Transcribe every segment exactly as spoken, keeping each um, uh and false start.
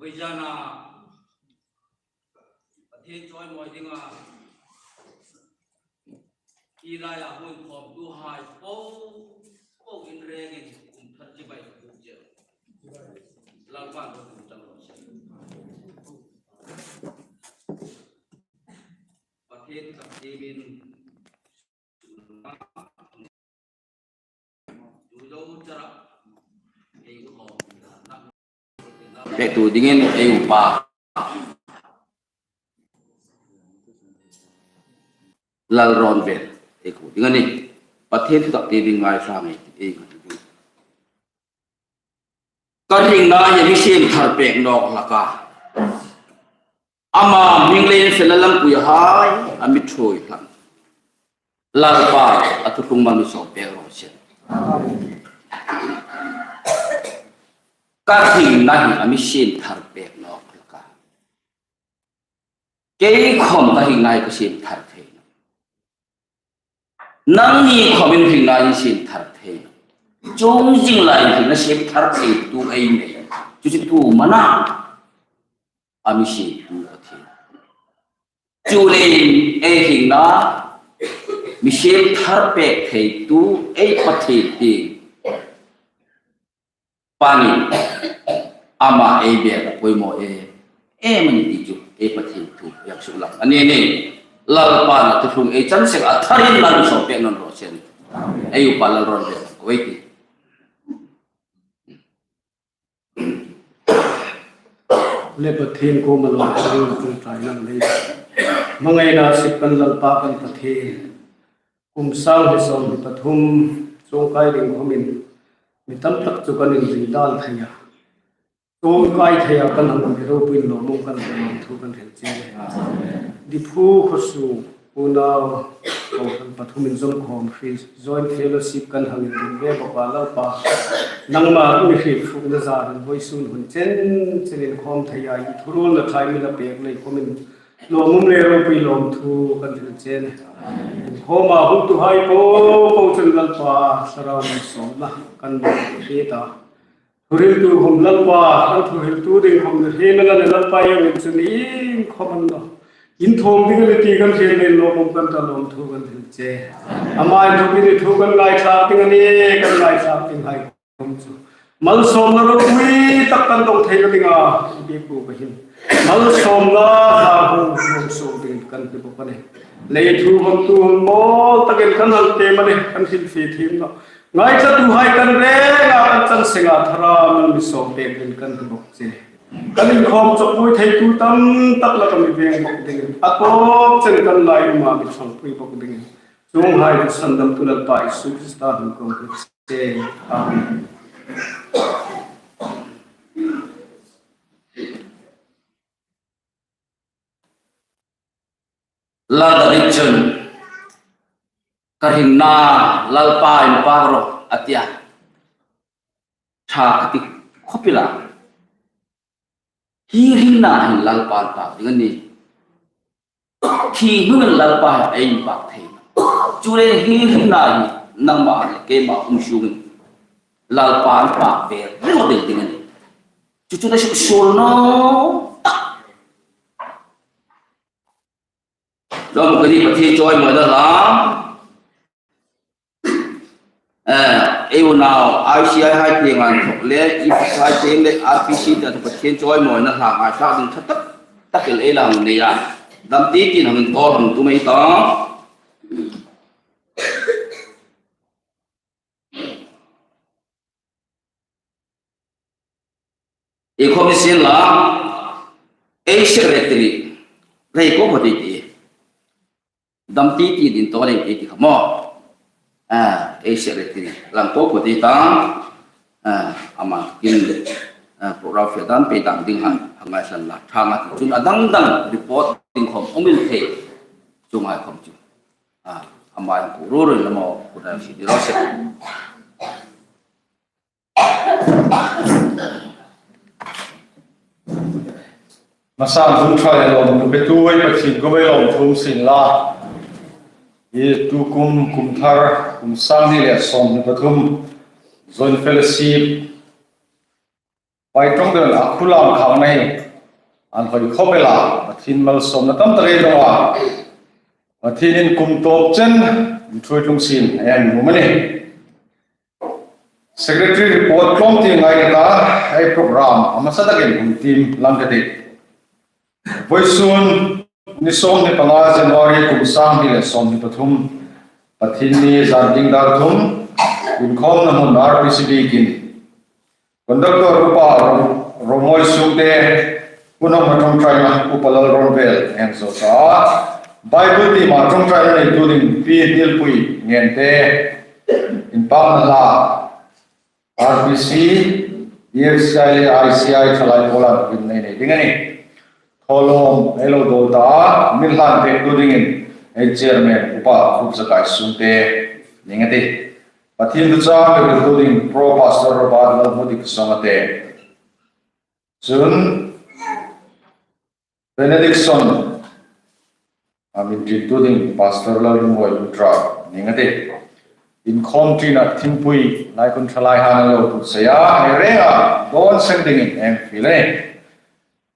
Voizana Pathien chawimawi dinga hi laia hun khawmtuhai po po in rengin kum thar chibai thu che. Lalpan ro kum chang ro se. Pathien tak timin Pektu dingin ei upa Lalrawnvel ei khuo ding a nih. Pathien thu tak timin ngaithla ngei ei ngai ding. Ka hringna hi mi siem thar pek nawk hlak a. Ama hming le infielna lampui hai a mi ṭhuoi hlak. Lalpa a thuthlung mal mi sawm pek raw se. Ka hringna hi a mi siem thar pek nawk hlak a. Kei khawm ka hringna hi ka siem thar thei nawh. Nangni khawmin hringna in siem thar thei nawh. Chuong zing lai hringna siem thar theitu ei nei. Chu chu tu mana a mi siemtu Pathien. Chu leiin ei hringna mi siem thar pek theitu ei Pathien ti. Pathien ama ei bel a poimaw e. Em a ni ti chu ei Pathien thu ei hang suklang a ni nih. Lalpan a thuthlung ei chan seng a tharin mal mi sawm pek nawn raw se. Ei upa Lalrawnvel ko ei ti. Le Pathien kuoma lawmthu ṭawngṭaina lei. Hmangaina sip kan Lalpa kan Pathien. Kum sang hni sawmhni pathum chuong kai ding khomin mi tam tak chu kan inring dal thei a. Chuong kai thei a kan hang mi ropuiin lawmum kan lawmthu kan hril che. Diphu khuo sung unau kan pathumin zom khawm hri joint fellowship kan hang inring ve bawk a Lalpa. Nangma mi hriet fukna zarin vawisun hun chen chenin khawm thei a i thuruolna ṭhai mi la pek lei khomin lawmum le ropui lawmthu kan hril che. Khawma hungtuhai po po chun Lalpa thlarau malsawmna kan hmu hriet a. Thuhriltu khawm Lalpa, kan thuhriltu ding khawm ni hriet a ni Lalpa, iengin chu ni khawm an lo inthawm ding a ni ti kan hriet leiin lawmum kan ta lawmthu kan hril che. Ama inthokin i thu kan ngaithlak ding a nih, kan ngaithlak dinghai khawm chu malsawmna ropui tak kan dawng theina dinga i biektu ka hin malsawmna hla hung hung suok dingin kan hni bawk a nih. Lei thu hmangtu hmang mawl takin kan hang tem a nih, kan hrilfie thiem nawh. Ngaithlatuhai kan renga kan chan senga thara mal mi sawm pek dingin kan hni bawk che. Kan inkhawm chawkpui theitu tam tak laka mi veng bawk dingin a tawp chen kan lai uma mi ṭhangpui bawk dingin chuonghai chu sandamtu Lalpa Isu Krista hmingin kan hni che. Amen. Lal David chun, "Ka hringna Lalpa inpak rawh," a ti a. Ṭha ka ti khawp el a. Hi hringna hin Lalpa inpak ding a nih. Thi hnungin Lalpa hi ei inpak thei. Chuleiin hi hringna hi nangma le keima um sungin Lalpa inpak ve ringawt ding a nih. Chu chu a suk suol naw tak. Lawm ka nih, Pathien chawimawina hla. Eh, ei unau, I C I hai tieng an thawk le, I P C I hai tieng le, R P C te an thawk Pathien chawimawina hla ngaithlak ding ṭha tak tak el ei la hang nei a. Dam ti tin hang inkawl hang tum ei ta. Ei khawm ni sien la, ei secretary, rei ko ko ti ti. Dam ti ti din to le ti ti kha maw. Ah, ei secretary, lang ko ko ti ta. Ah, ama kin, ah, program fe dan pe dan ding han, hangai san la, ṭha nga ti chun a dang dang report ding khawm um el thei. Chuonghai khawm chu. Ah, ama ko ro ro la maw, ko dang si di ro se. Masang hun ṭha le lawmthu petu ei Pathien kuoma lawmthu um sien la. Hi tu kum, kum thar, kum sang hni le sawmhni pathum, Joint Fellowship, Pai ṭawng deuin a khulam khang nei an hoi khawp el a, Pathien malsawmna tam tak ei dong a. Pathienin kum tawp chen ṭhuoi tlung sien ei nuom a nih. Secretary report tlawm ti ngai ka ta, ei program a hmasa takin hung tiem lang ka tih. Vawisun ni sawmhni panga January kum sanghni le sawmhni pathum, Pathienni zan tieng dar thum, inkhawmna hmun R P C biekin Conductor Upa Ro-, Romawi Sungte, Pu Nongma ṭawngṭaina Upa Lalrawnvel heng zo ta. Bible tiema ṭawngṭaina neitu ding Pi Nilpui Ngente, inpakna hla R P C, E F C I le I C I thalai pawl an hung nei nei ding a nih. Thawlawm ei lo dawl ta a, min hlan pektu dingin ei chairman Upa Khupzakai Sungte ning a tih. Pathien thu chang pektu ding Pro Pastor Robert Lalhmudik Songate. Chun benediction a min ṭitu ding Pastor Lalrinruoi Lutra ning a tih. Inkhawm ṭina thingpui lai khun thalai han lo pu saya, ei renga dawn seng dingin ei fiel a nih.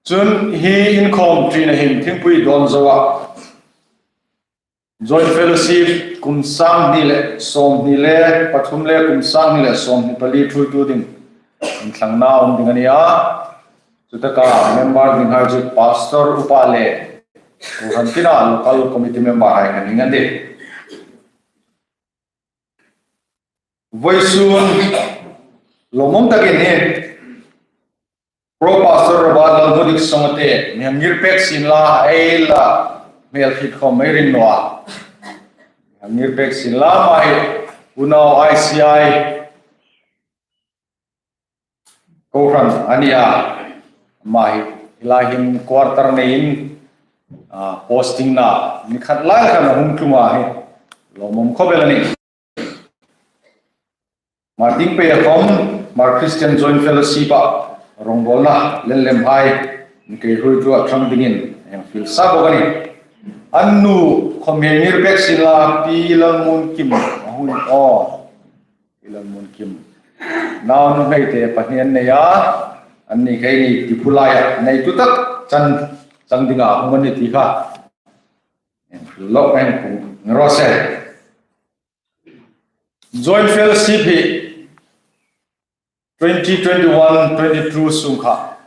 Chun hi inkhawm ṭina hin thingpui dawn zo a, Joint Fellowship kum sanghni le sawmhni le pathum le kum sanghni le sawmhni pali ṭhuoitu ding inthlangna um ding a nih a. Chutaka member dinghai chu Pastor Upa le kohran tina local committee member hai kha ning an tih. Vawisun lawmum takin hi Pro Pastor Robert Lalhmudik Songate, mi hang ngir pek sien la, ei la, hmel khit khawm ei ring naw a. Mi hang ngir pek sien la, ama hi unau I C I kohran a nih a. Ama hi, hi lai hin quarter neiin, ah, posting na, ni khat lai khan a hung tlung a hi. Lawmum khawp el a nih. Hmar tieng pei khawm, Hmar Christian Joint Fellowship-a rongbawlna lenlemhai mi kei hruoitu a ṭhang dingin ei fiel sa bawk a nih. An nu khawm hi ngir pek sien la, Pi Lalmunkim a hung, aw, Pi Lalmunkim. Nau nuhmei te pahni an nei a, an ni kei ni ti phu laia neitu tak chan chang dinga hung an ni ti kha. Ei fiel lawk ei hung raw se. Joint Fellowship hi twenty twenty-one twenty-two sung kha,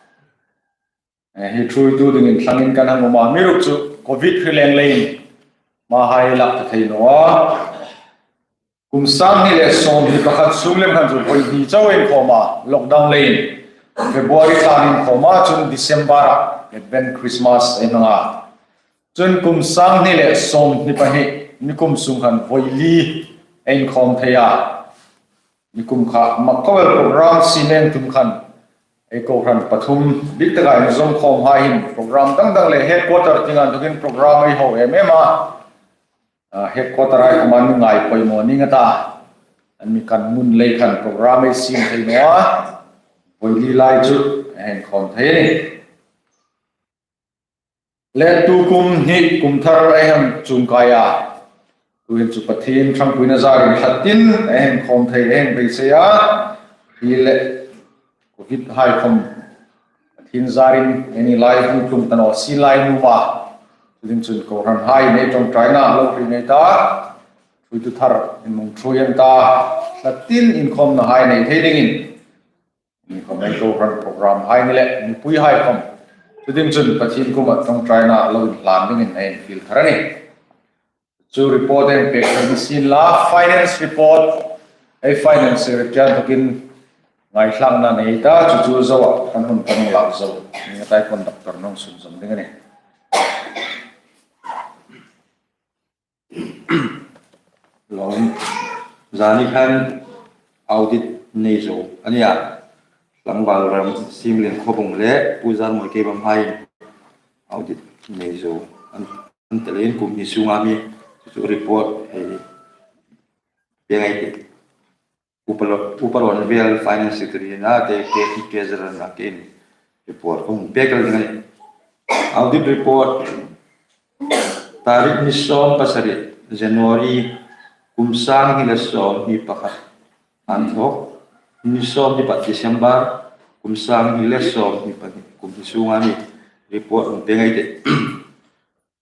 eh, hi ṭhuoitu dingin thlangin kan hang um a, amiruokchu Covid hri leng leiin hmahai lak ta thei naw a. Kum sanghni le sawmhni pakhat sung lem khan chu voi hni chau inkhawm a, lockdown leiin February tlan inkhawm a, chun December-a Advent Christmas ei hmang a. Chun kum sanghni le sawmhni pahni nikum sung khan voi li ei inkhawm thei a. Nikum kha Makawel program siem tum khan ei kohran pathum bik taka inzawm khawmhai hin program dang dang le headquarter tienga inthokin program ei ho em em a. Ah, headquarter-hai khawma mi ngai poimaw ning a ta. An mi kan ngun lei khan program ei siem thei naw a. Voi li lai chu ei inkhawm thei a nih. Le tu kum hi kum thar ei hang chuong kai a. Tuhin chu Pathien ṭhangpuina zarin hla tin ei hang khawm thei, ei hang beisei a. Hi le Covid-hai khawm Pathien zarin ei ni lai hung tlung ta naw si lai nuom a. Chu ding chun kohranhai nei ṭawngṭaina lo hriet nei ta. Ṭhuoitu thar inhmang ṭhuoi an ta. Hla tin inkhawmnahai nei thei dingin. Inkhawm ei kohran program-hai ni le mipuihai khawm. Chu ding chun Pathien kuoma ṭawngṭaina lo inhlan dingin ei fiel thar a nih. Chu report ei pek thei ni sien la, finance report, ei finance secretary inthokin ngaithlakna nei ta, chu chu zoa kan hun kan lak zo. Ni ngai ta, conductor-in hung sunzawm ding a nih. Lawm, zani khan audit nei zo a nih a. Tlangval Ramsiemlian Khawbung le Pu Zarmawi Keibamhai audit nei zo an, an ti leiin kum hni sunga mi chu report ei pek ngai ti. Upa Lo-, Upa Lawnvel Finance Secretary-in a, te, te, treasurer-in a, kein report ka hung pek el ding a nih. Audit report, tarik ni sawm pasari January kum sanghni le sawmhni pakhat, inthawk ni sawmhni pakhat December, kum sang hni le sawmhni pahni kum hni sunga ni report hung pek a ni tih.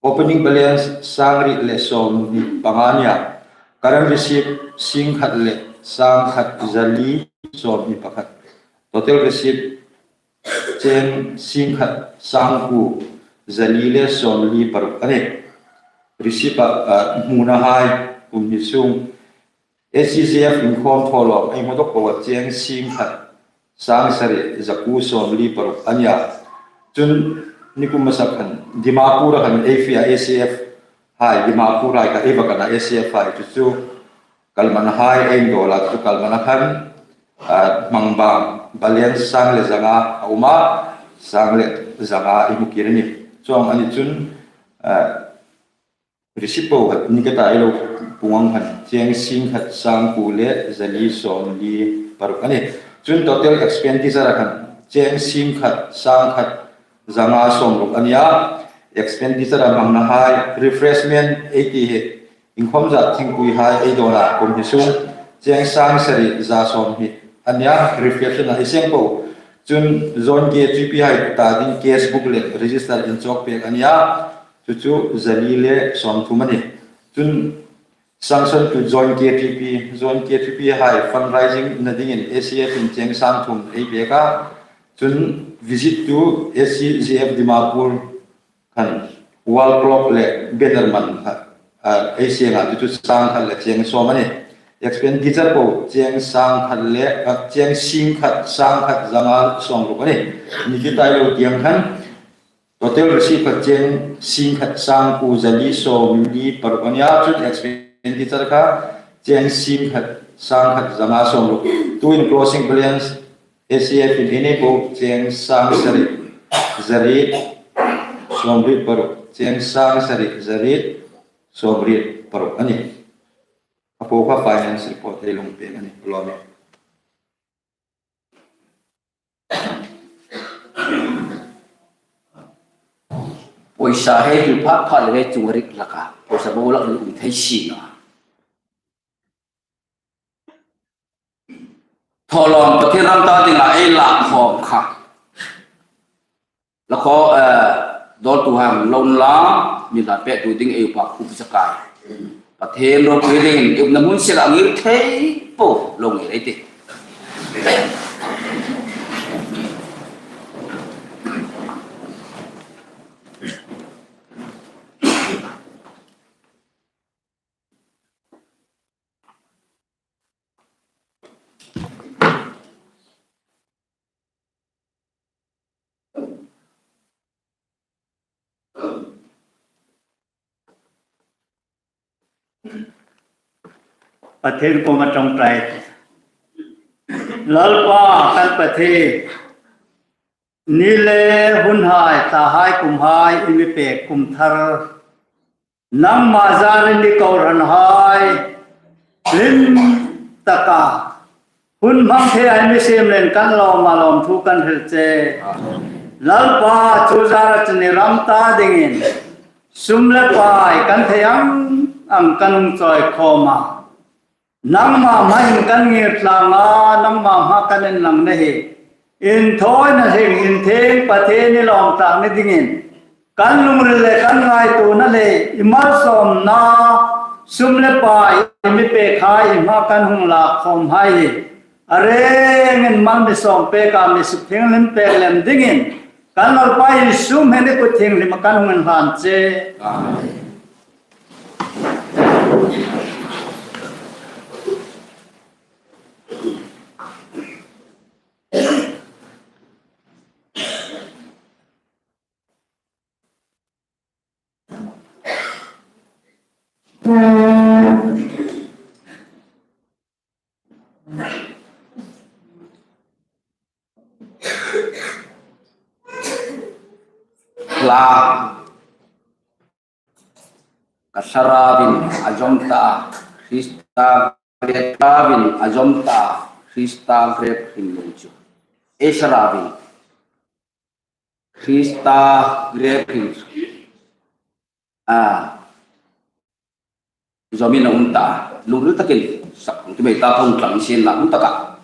Opening balance sang riet le sawmhni panga a nih a. Current receipt singkhat le sangkhat zali sawmhni pakhat. Total receipt cheng singkhat sangkuo zali le sawmli paruk a nih. Receipt a, a, hmunahai kum hni sung A C Z F inkhawm thawlawm ei hmu dawk po a cheng singkhat sangsari zakuo sawmli paruk a nih a. Chun nikum hmasa khan Dimapur-a khan ei fe a, A C F hai Dimapur-a kha ei va kan a, A C F hai chu chu Kalmanahai ei indawl a, chu Kalmana khan, a, hmangbang balance sang le zanga a um a, sang le zanga ei hmu kir a nih. Chuong a ni chun, a, receipt po khat ni ka ta ei lo pung ang khan cheng singkhat sangkuo le zali sawmli paruk a nih. Chun total expenditure-a khan cheng singkhat sangkhat zanga sawmruk a nih a. Expenditure-a hmangnahai refreshment ei ti hi inkhawm zat thingpuihai ei dawn a kum hni sung cheng sangsari za sawmhni a nih a, refreshment-a ei seng po. Chun Joint K T P hai ta ding cash book le register inchawk pek a nih a. Chu chu zali le sawmthum a nih. Chun sanction to Joint K T P, Joint K T P hai fundraising-na dingin A C F-in cheng sangthum ei pek a. Chun visit to A C Z F Dimapur khan wall clock le banner man kha, a, ei seng a, chu chu sangkhat le cheng sawm a nih. Expenditure po cheng sangkhat le, a, cheng singkhat sangkhat zanga sawmruk a nih. Ni ki ta ei lo ti ang khan total receipt kha cheng singkhat sangkuo zali sawmli paruk a nih a, chun expenditure kha cheng singkhat sangkhat zanga sawmruk. Tuhin closing balance A C F-in ei nei po cheng sangsari zariet sawmriet paruk, cheng sangsari zariet sawmriet paruk a nih. A po kha finance report ei lo pek a nih, lawm e. Poisa hei hril phat phat le hei chunga rik laka poisa bo lak um thei si naw a. Thawlawm Pathien ram ta dinga ei lak khawm kha. La khaw, eh, dawrtuhai lo inla, mi hla pektu ding ei upa Khup Zakai. Pathien ropui dingin ei umna hmun sela ngir thei po lo ngir ei tih. Pathien kuoma ṭawngṭai. Lalpa kan Pathien, ni le hunhai, tahai, kumhai, i mi pek kum thar nangma zarin i kohranhai hlim taka hun hmang thei a, i mi siem leiin kan lawm a, lawmthu kan hril che. Lalpa, chu zara chun i ram ta dingin sum le pai kan thei ang ang kan hung chawi khawm a. Nangma hmain kan ngirtlang a, nangma hma kan inlangna hi inthawina hring inthieng Pathien i lawm tlak ni dingin kan lungril le kan ngaituona le i malsawmna, sum le pai i mi pekhai i hma kan hung lak khawmhai hi a rengin mal mi sawm pek a, mi suk thienghlim pek lem dingin kan Lalpa Isu hmingin i kut thienghlima kan hung inhlan che. Amen. Hla. Ka thlarauin a zawm ta, Krista grep, thlarauin a zawm ta, Krista grep hring lung chu. Ei thlarauin Krista grep hring chu. A, zawmin a um ta, lungril takin sak hung ti mai ta, thawng tlang sin la hung taka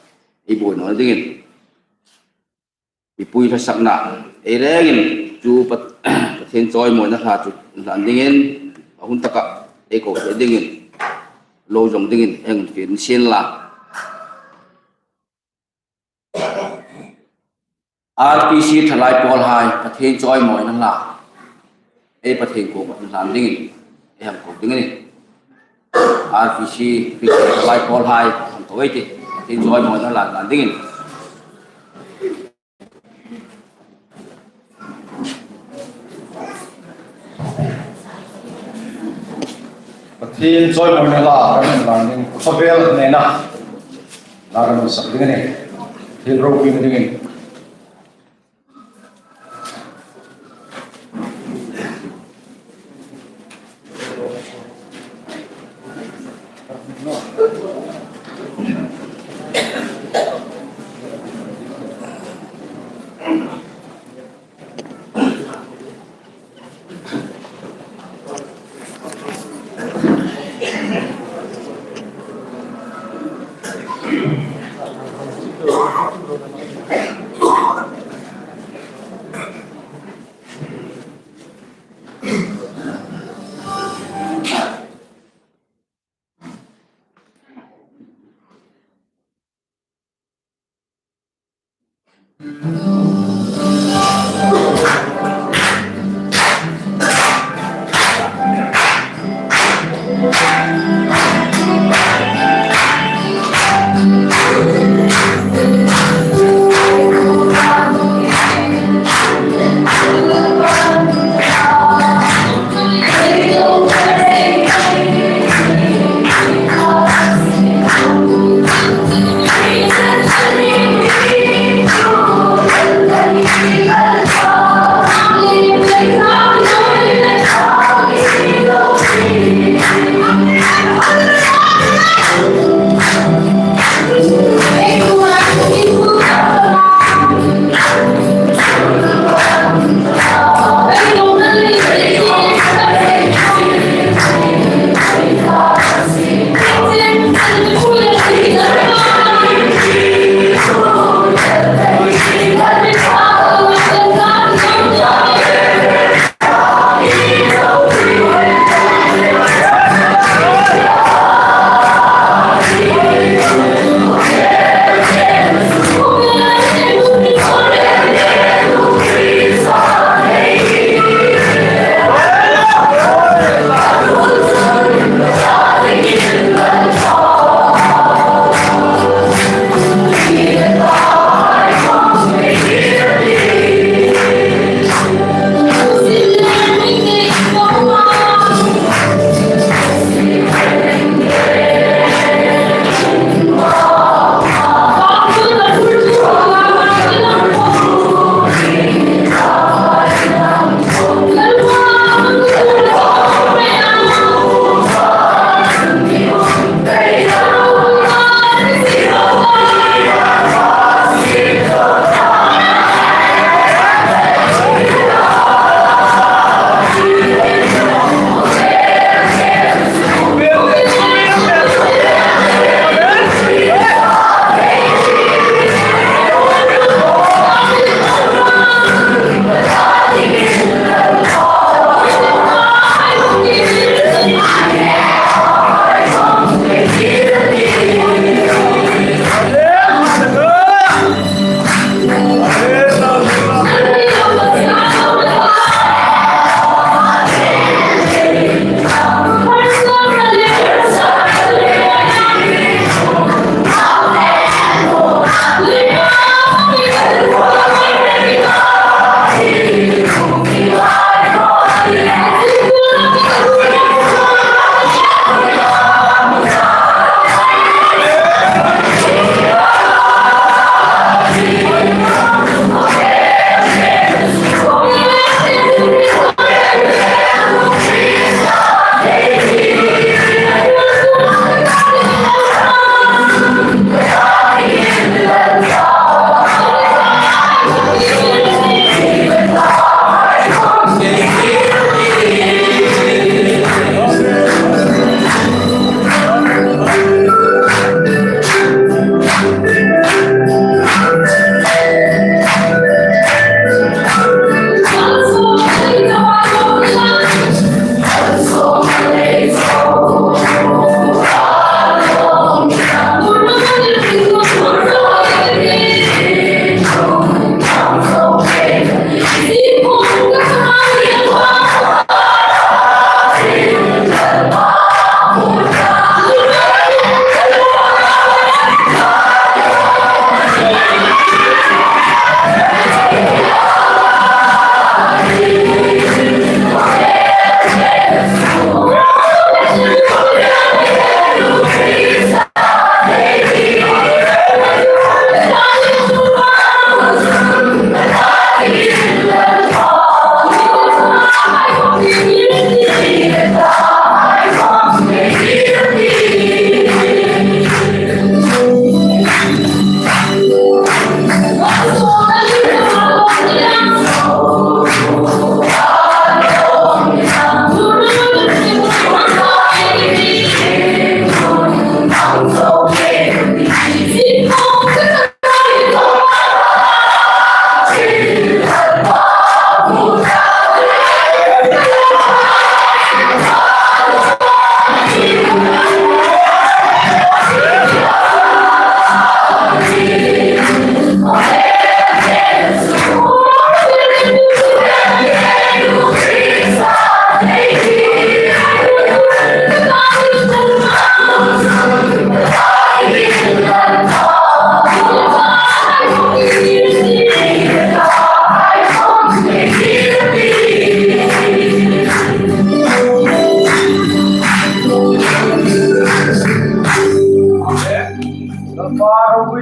ei buoi naw dingin. mipui hla sakna ei rengin chu Pat-, Pathien chawimawina hla chu hlan dingin, a hun taka ei ko thei dingin, lo zawng dingin ei hang fiel ni sien la. R P C thalai pawlhai, Pathien chawimawina hla ei Pathien kuomah hlan dingin ei hang ko ding a nih. R P C thalai pawlhai hang ko ei tih, Pathien chawimawina hla hlan dingin. Pathien chawimawina hla kan hlan ding, khawvel nena hla kan sak ding a nih. Thil ropui dingin.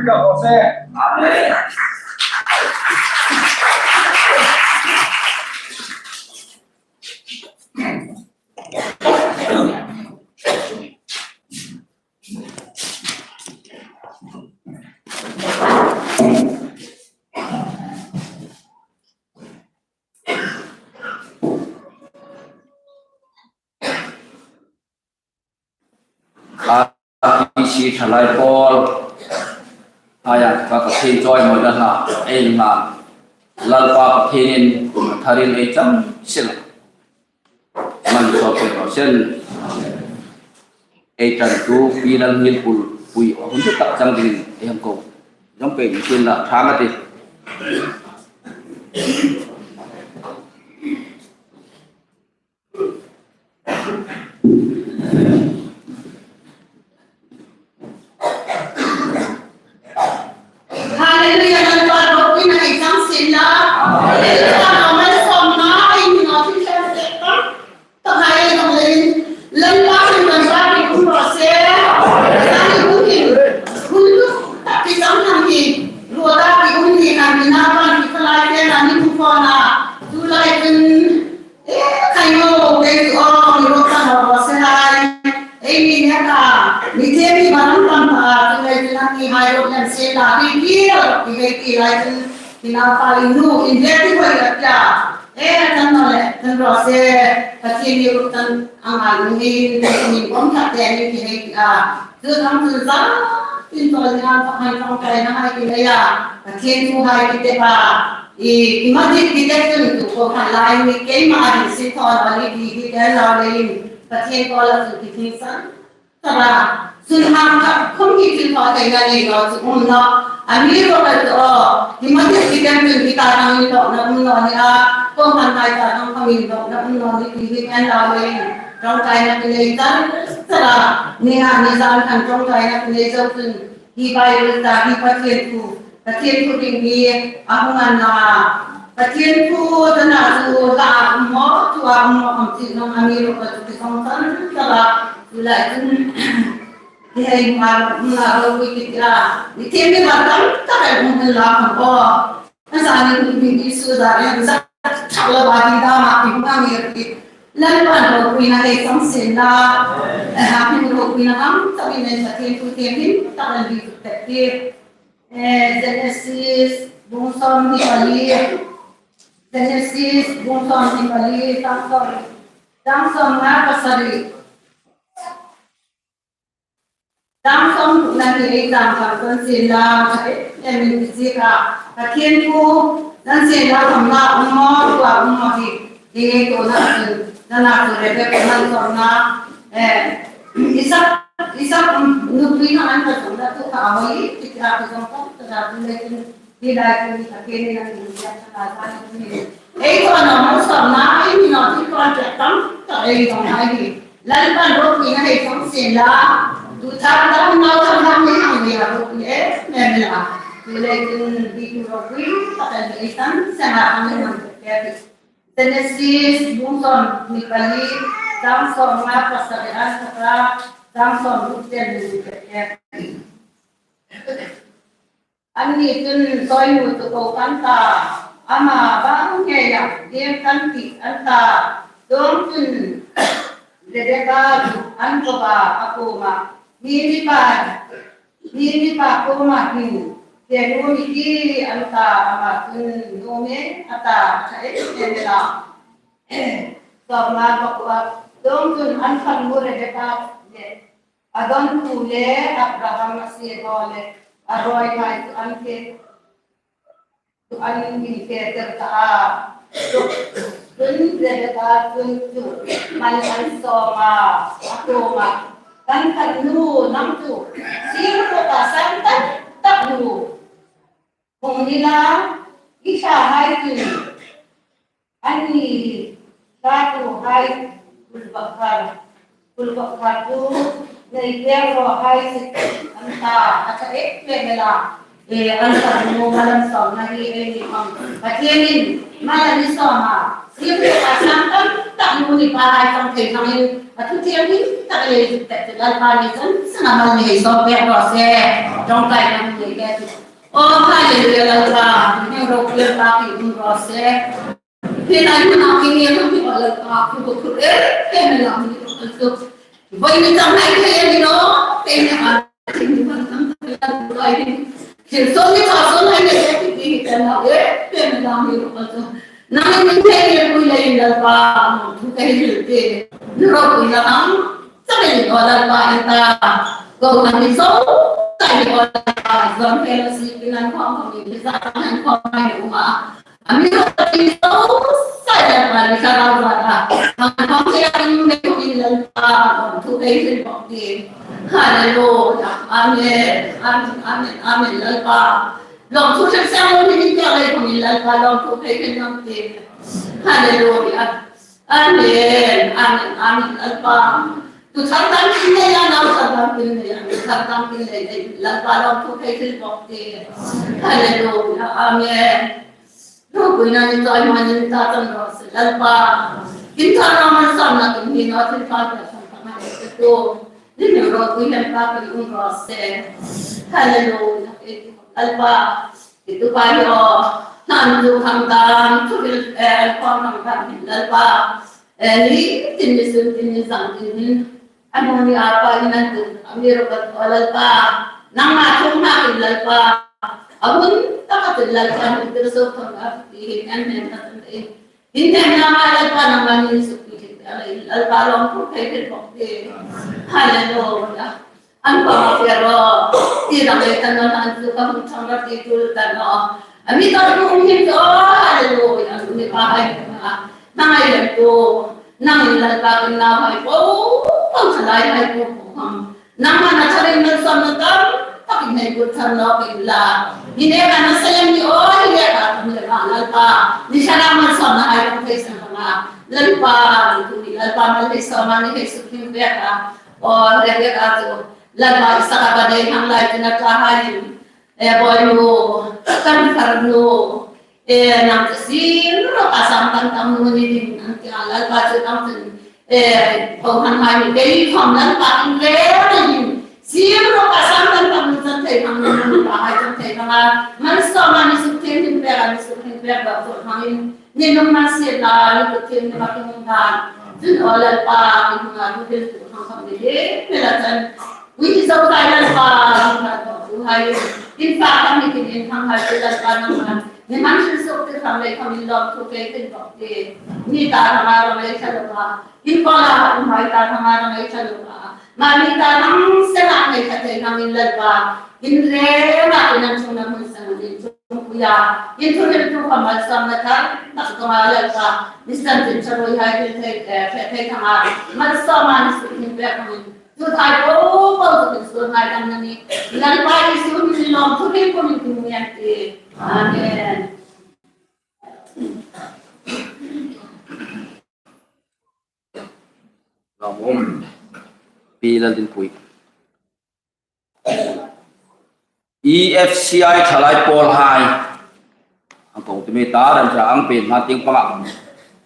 Ka hose. Amen. A, a, isi thalai pawl, a, ia, ka, ka thei choi mo da ha, ei nga, Lalpa Pathienin, tharin ei chang sila. Man so pe ko sen. Ei tan tu pi Lalngilpui, pui, hun tu tak chang ding, ei hang ko. Jong pe ni sin la, tha ma ti. Hallelujah, Lalpa ropuina ei chang sien la. Hallelujah, Lalpa malsawmna ei ni naw thil ṭha tek tak. Tak hai ei dong leiin, Lalpa min ban ba ki um raw se. Zani hun hin, hun lu tak ki chang hang hi. Ruota ki um ni kan ni na ban ki khalai te na ni pu ko na. Tu lai kun. E, khai mo, ke ki o, mi ro ka mo, se hai. Ei mi ne ka, mi te mi ba ram pam pa, tu le tu na mi hai ro yan se la, bi ki ro, ki ke ki lai tu, ki na pa i nu, in je ki hoi la kya. E, tan no le, tan ro se, ka ti mi ro tan, ang ang ni, ni, ni, kom ta te ni ki hei ki a. Chu tham chun za, tin tawlnga, Pathien ṭawngṭaina hai ki nei a, Pathien thu hai ki tep a, i, i ma dik ki tep chun tu ko khan lai ni keima a dik si thaw lo ni ti hi tel lo leiin, Pathien kawla chun ki thil san. Tara, sun hang kha khum ki thil thaw theina ni lo chu um naw, amiruokchu, i ma dik ki tep chun ki ta dang in lo na um naw ni a, ko khan lai ta dang kham in lo na um naw ni ti hi tel lo leiin, ṭawngṭaina ki nei char char a, ni a ni zan khan ṭawngṭaina ki nei zo chun, hi Bible ta hi Pathien thu, Pathien thu ding hi a hung a na. Pathien thu ta na chu la a um maw, thu a um maw, am ti nong amiruokchu ti song san ta la, tu la chun. Hi hei ma na ro ki ti a. Ni thiem ni ba tam tak a um la ko. A zani hun hi Isu zari a zat thak la ba hi dama ki hung a mi ri. Lalpan ropuina hei chang sien la. Eh, ha, hei ropuina ang tak in Pathien thu thiem hin tak an bi tek ti. Eh, Genesis bung sawmhni pali. Genesis bung sawmhni pali, chang sawm, chang sawmnga pasari. Chang sawmrukna hi ei chang chang chang sien la, chang e, em in ti si ka, Pathien thu, nan sien la kham la, um maw, tua um maw hi, hi ngei ko na chun, nana chu Rebeka man sawmna, eh, Isak, Isak, um, nupui na an ka sawmna tu ka a hoi, ti ka ti sawm ka, ka tu le tin, Hi lai tu ni ka ke ni na ni ya ka la sa ni. Ei ko na mo sa na ei ni na ti ko an ta tam ta ei dong hai ni. Lalpan ropuina hei chang sien la. Tu tha ta na ta na ni ang ni la ropui e me me la. Tu le tu ni tu ropui ta ka ni ei chang sien la ang ni ang ke. Genesis bung sawmhni pali, chang sawmnga pasari an ta, chang sawmruk chen ni ke. Anni chun, "Sawinu chu ko kan ta, ama bang ngeia ding kan tih," an ta. Chuongchun Rebeka chu an ko a, a kuoma, "Hi mipa, hi mipa kuoma hin, ke nu mi ti," an ta, ama chun, "Nuom e," a ta, a ṭha em em el a. Sawmnga pakua, chuongchun an farnu Rebeka le a dawntu le Abraham a siehlaw le a rawihai chu an fe, chu an infe tir ta a. Chun Rebeka chun chu mal an sawm a, a kuoma, "Kan farnu nang chu sir khuoa sang tak tak nu hung ni la, i ṭhahai chun anni ṭhatuhai kulvak khar, kulvak khar chu nei pek raw hai," an ta, a ṭha em em el a. E, an farnu mal an sawmna hi ei ni khawm Pathienin mal an sawm a, sir khuoa sang tak tak nu ni pahai chang thei ṭhangin A thu thienghlim tak le zuk tak chu Lalpa ni zan sanga mal ni hei sawm pek raw se. Ṭawngṭaina hmun nei le chu. Aw, hallelujah Lalpa. Ni ro kir ta ki um raw se. Hi lai hmuna ki ngen hmuna Lalpa, khu khu khu er, ke me lam ni ro kal tu. Voi ni tang hai ke ni ro, ke me a, ke me lam tang hai Lalpa. Thil sawm ni tha sawm hai le ke ki ke na er, ke me lam ni ro kal tu. Nangin min thei le pui le Lalpa, thu ke hil te. Ni ro pui la ang, sa ke ni ro Lalpa ni ta. Ko na mi so, sa ni ro Lalpa, zon ke lo si, ki nan khom khom ni, sa ka nan khom ni uma. Amiruokchu Kristo, Sailal Mari Sarava, Hallelujah. Amen. Amen. Amen. Amen. Lalpa. Lawmthu hril sang lo ni ka lei khawm Lalpa lawmthu phei phei nang ti. Hallelujah. Amen. Amen. Amen. Lalpa. Tu thar dam kin le ya, nau thar dam kin le ya, tu thar dam kin le ya, Lalpa lawmthu phei phei bawk ti. Hallelujah. Amen. Ropuina ni chawimawi ni ta chang raw se Lalpa. Kin thar ram an sam na kin hi na thil thar ta chang ta mai se tu. Ni ni ropui hem ta kin um raw se. Hallelujah. Lalpa. Itu pa yo. Nan tu khang dan tu bil el khang khang dan Lalpa. Eh, ni tin ni sun tin ni zang tin ni. An hung ni a pa in an tun, amiruokchu Lalpa, nangma thung hma kin Lalpa, a hun taka kin Lalpa, hun tir so thang a ti hin an hnem ta tun in. Hin hnem na ma Lalpa, nangma ni suk ti hin, Lalpa lawmthu phei phei bawk ti. Hallelujah. An pa ma fe ro, ti dang le tan an an su ka hung thang ra ti tul tan no. Ami ta tu hin so, hallelujah, an ni pa hai na. Nang ai lem tu, nang Lalpa kin na hai po, po sa lai hai po po ham. Nangma na charin na son na tam, tak in hai po thar no kin la. Hi ne ka na sayang ni o, hi ne ka tum le ma Lalpa. Ni sa na ma son na hai po thei sa ma. Lalpa, tu ni Lalpa ma le so ma ni hai su kin be ka. O, le be ka tu. Lalpa, i saka ba dei hang lai tina ta hai. E, boi nu, kan thar nu. E, nang chu siem ro ka sam tam tam nu ni ding nang tia Lalpa chu nang chun. E, ho hang hai ni kei khom Lalpa in le ni. Siem ro ka sam tam tam nu chan thei hang nu nu pa hai chan thei hang a. Man so ma ni suk thei hin pe ka ni suk thei pe ba chu hang in. Ni nung man siem la ni ku thei ni ma tung dan. Chun o Lalpa, ni hung a tu bil tu hang khom ni he, pe la chan. Ui, hi zo kai Lalpa, ni kha tawk tu hai. In fa khang ni kin in khang hai tu Lalpa nangma. Ni man sin suk ti khang lei khang in lawmthu kei tin tawk ti. Ni ta khang a rong lei kha lo ka. In ko la khang mai ta khang a rong lei kha lo ka. Ma ni ta khang se la lei kha thei khang in Lalpa. In re ma in an chung na mun sang in chung ku ya. In thu hil tu khang mal sam na thar. Tak ko ma Lalpa. Ni san tin sa roi hai thil thei, eh, thei, thei khang a. Mal sam ma ni suk hin pe khang in. Chu thai po po chu kin suol ngai dam na ni. Lalpa Isu hmingin lawmthu hril pumin kin ngen ti. Amen. Lawm um. Pi Laldinpui. E F C I thalai pawl hai. Ang kong ti mi ta ran cha ang pen hma tieng panga.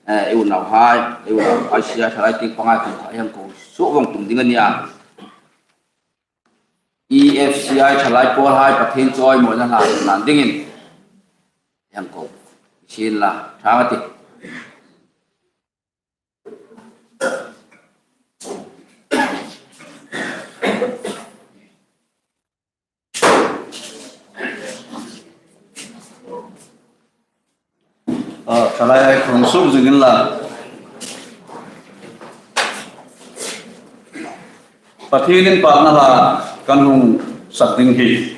Eh, e unau hai, e unau hai C I thalai tieng panga kan kha ang kong su vong tum ding a nia. E F C I thalai pawl hai Pathien chawimawina hlan hlan dingin. Ang kong sin la, thang a ti. A, thalai hai khawm suk zingin la. Pathien inpakna hla kan hung sak ding hi.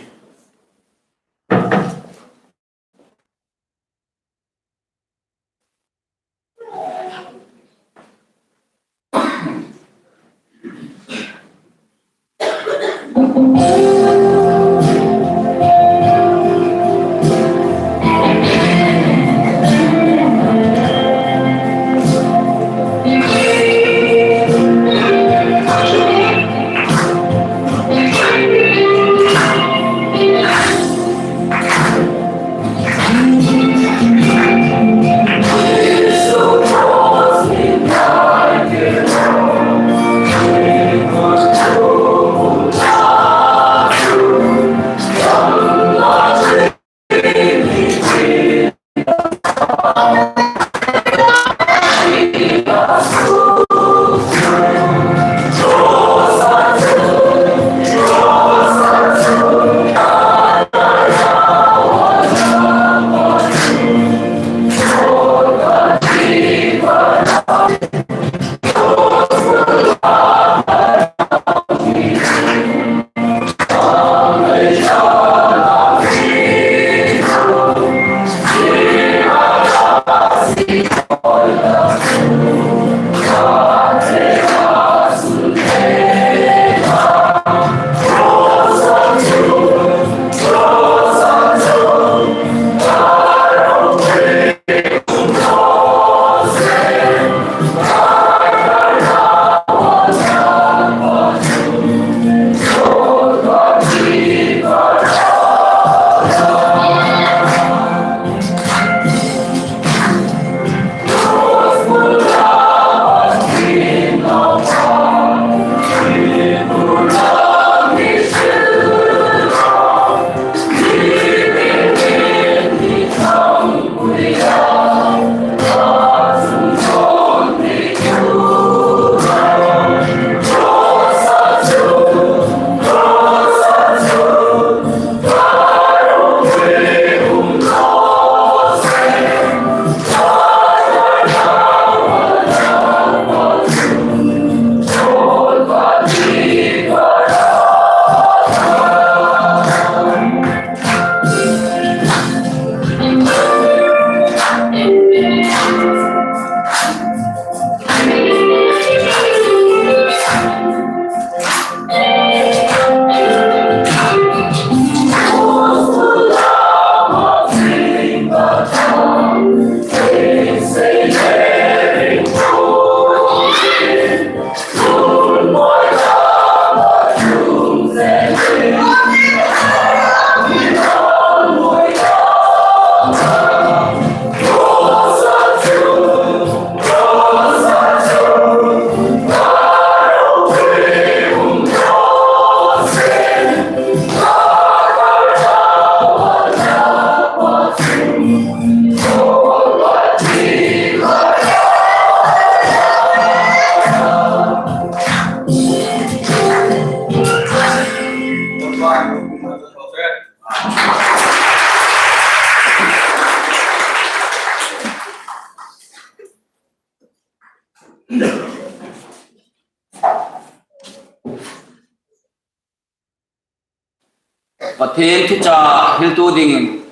Pathien thuchah hriltu dingin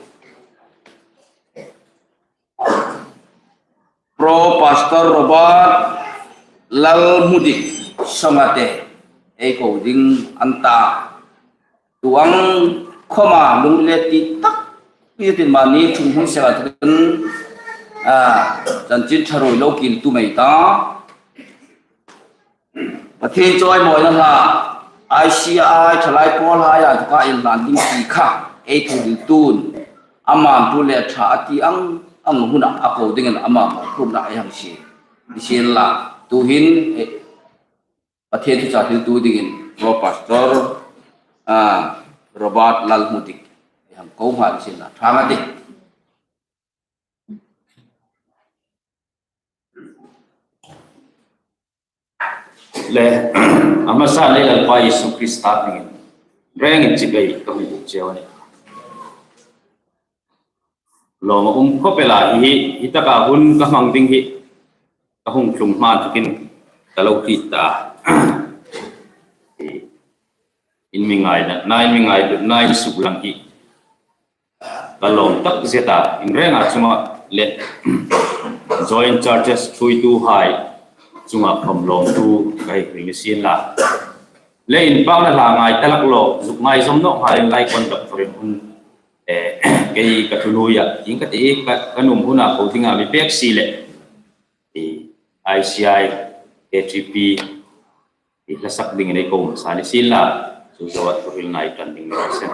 Pro Pastor Robert Lalhmudik Songate ei ko ding an ta. Tu ang khoma lungril ti tak, i tin mani thum hun sela thun, a, chanchin tharuoi lo kil tu mai ta. Pathien chawimawina hla, I C I, Thalai Pawl hai a, tuka inhlan ding ti kha, ei thu dil tun, ama tu le tha a ti ang, ang huna a ko dingin ama mawphurna ei hang sie. Nisienla, tuhin, eh, Pathien thuchah hriltu dingin, Pro Pastor, ah, Robert Lalhmudik, ei hang ko nghal nisienla, ṭha ngei a tih. Le, a hmasa lei Lalpa Isu Krista hmingin rengin chibai ka hung buk cheu a nih. Lawm a um khawp el a, hi, hi taka hun ka hmang ding hi ka hung tlung hma takin ka lo hriet ta. In mi ngaina, nai mi ngai, nai suk lang hi ka lawm tak zet a, in renga chunga le Joint Churches thuoituhai chunga khawm lawmthu ka hei hril nisienla. Le inpakna hla ngai ta lak lo, zuk ngaizawm nawkhai lai conductor-in hun, eh, kei ka thunuoia, ieng ka ti, ka, ka nuom huna ko dinga mi pek si le, eh, I C I, K T P, eh, hla sak dingin ei ko hmasa nisienla, chu zoa thuhril nai tan ding ni se.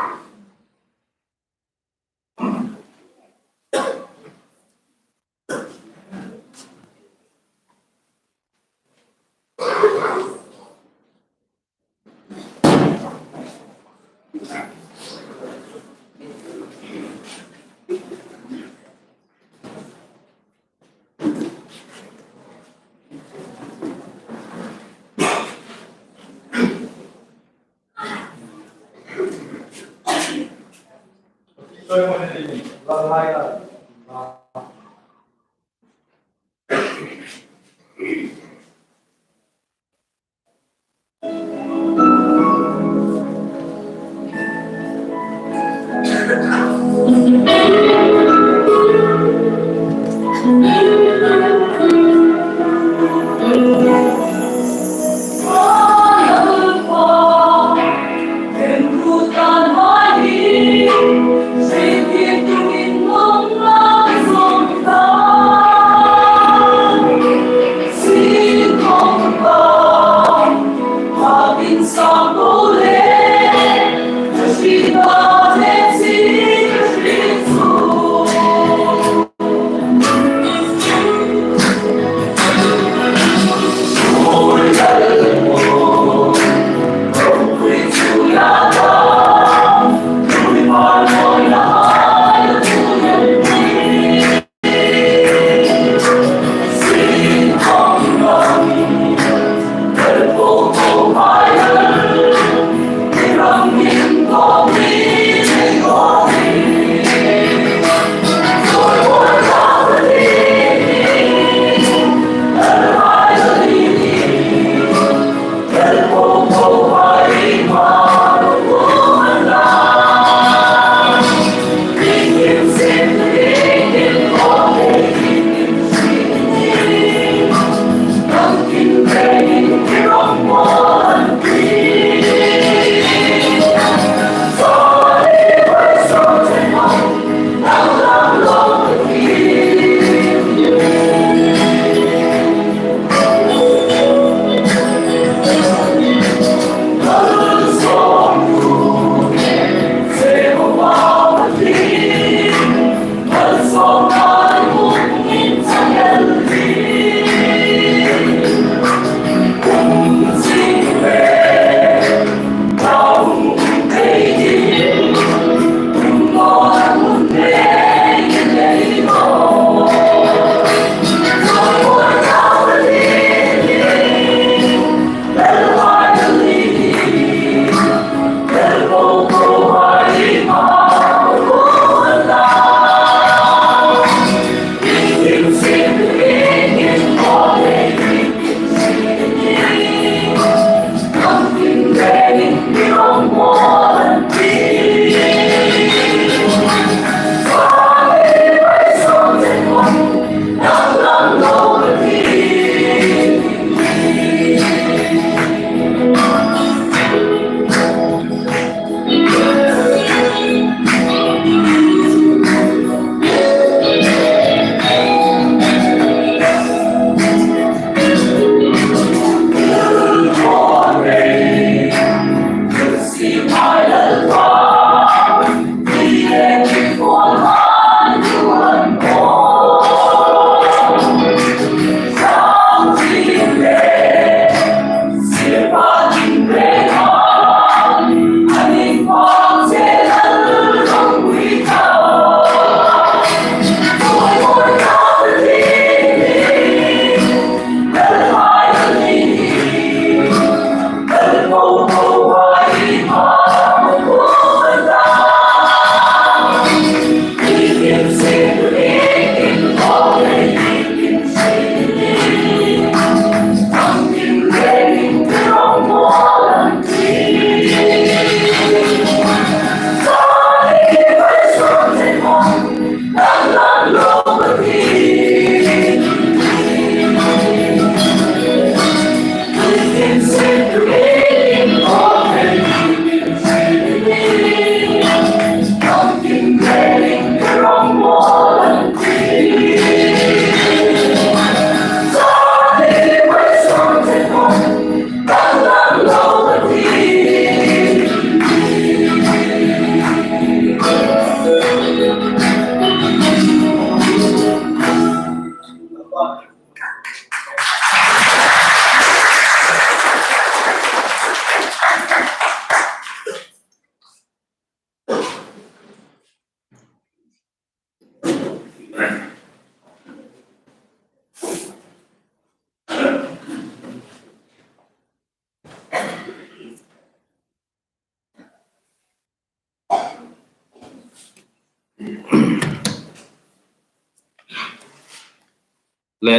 Le,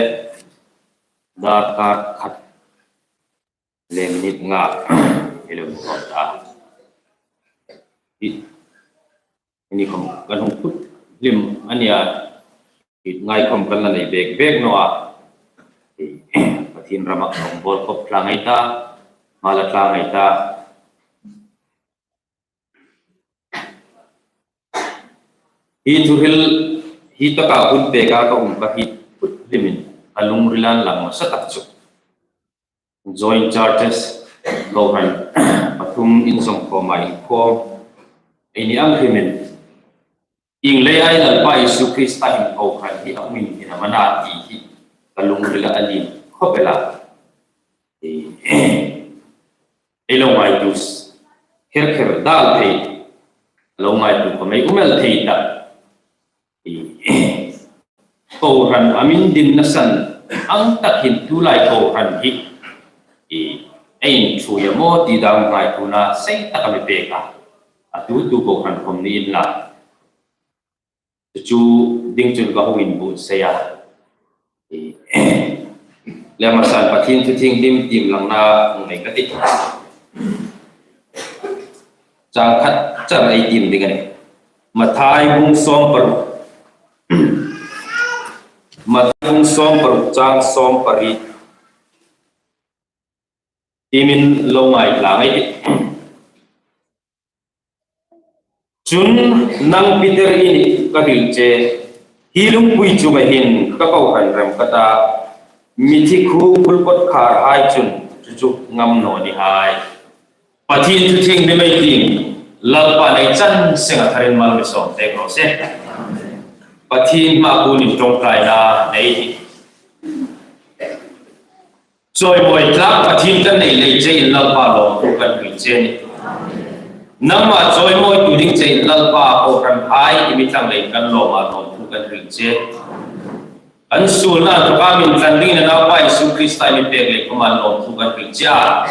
darkar khat le minute nga i lo khawm ta. I, ini khawm kan hung kut hlim a nia. I ngai khawm kan la nei bek bek naw a. I, Pathien rama kan bawl khawp tlang ei ta. Hma la tlang ei ta. Hi thuhril hi taka hun peka ka um ka hi kut hlimin a lungrila inlang nasa tak chu Joint Churches kohran pathum inzawm khawma inkhawm ei ni ang hlimin, ieng leia Lalpa Isu Krista hin kohran hi a hung inhni am a na ti hi ka lungrila a lien khawp el a. Ei lo ngaituo kher kher dal thei, lo ngaituo khawm ei um el thei ta. Kohran a min dinna san ang tak hin tulai kohran hi ei inthuoi am aw ti dam ngaituona sei taka mi pek a. A tu tu kohran khawm ni inla. Chu chu ding chun ka hung inbuotsai a. Le amasan Pathien thu thienghlim tiem langna hung nei ka tih. Chang khat char ei tiem ding a nih. Mathai bung sawm paruk. Mathai bung sawm paruk chang sawm pariet. Tiemin lo ngai tlang ei tih. Chun nang Peter i nih ka hril che, hi lungpui chunga hin ka kohran rem ka ta, mithi khuo bul kawtkhar hai chun chu chu ngam naw ni hai. Pathien thu thienghlim ei tiem, Lalpa nei chan senga tharin mal mi sawm pek raw se. Pathien hmaa puon in ṭawngṭaina nei hi. Chawimawi tlak Pathien kan nei lei chein Lalpa lawmthu kan hril che a nih. Nangma chawimawi tu ding chein Lalpa kohran hai i mi thlang leiin kan lawm a, lawmthu kan hril che. Kan suolna inthawka min tlan dingin a Naupa Isu Krista i mi pek lei khawma lawmthu kan hril che a.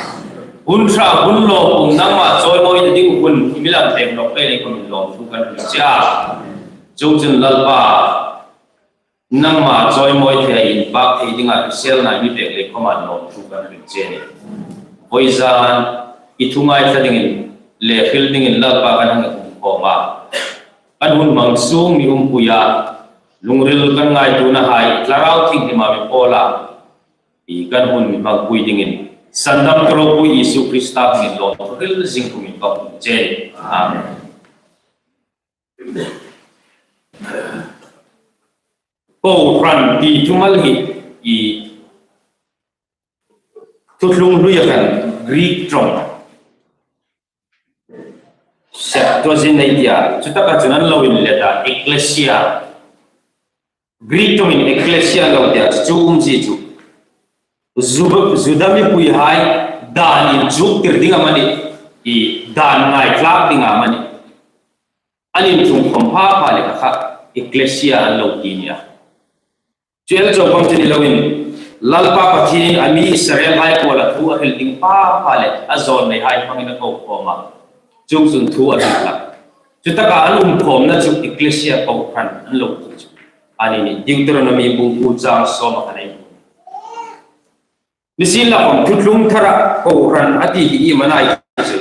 Hun ṭha hun lawm um nangma chawimawi ding hun i mi lang pek nawk lei khawmin lawmthu kan hril che a. Chuongchun Lalpa, nangma chawimawi thei, inpak thei dinga hriselna i mi pek lei khawma lawmthu kan hril che a nih. Vawizan i thu ngaithla dingin le hril dingin Lalpa kan hang um khawm a. Kan hun hmang sung mi umpui a, lungril kan ngaituonahai Thlarau Thienghlima mi pawl a, i kan hun mi hmangpui dingin sandamtu ropui Isu Krista hmingin lawmthu hril zing kumin ka hung che. Amen. Kohran ti thumal hi i thuthlung hluia khan Greek ṭawng Septuagint ei tia, chutaka chun an lo inlet a, ekklesia. Greek ṭawngin ekklesia lo tia, chu umzie chu Ju-, Juda mipuihai dan inchuktir ding amanih, i dan ngaithlak ding amanih, an inthung khawm pha pha le kha kha ekklesia an lo ti a nih a. Chu el chau khawm chu ni loin, Lalpa Pathienin a mi Israelhai kuoma thu a hril ding pha pha le a zawlneihai hmangin a ko khawm a. Chuongchun thu a hril hlak. Chutaka an um khawmna chu ekklesia kohran an lo ti chu. A ni ni Deuteronomy bung kuo chang sawm a kan ei. Nisienlakhawm thuthlung thara kohran a ti hi iem a na ti chu.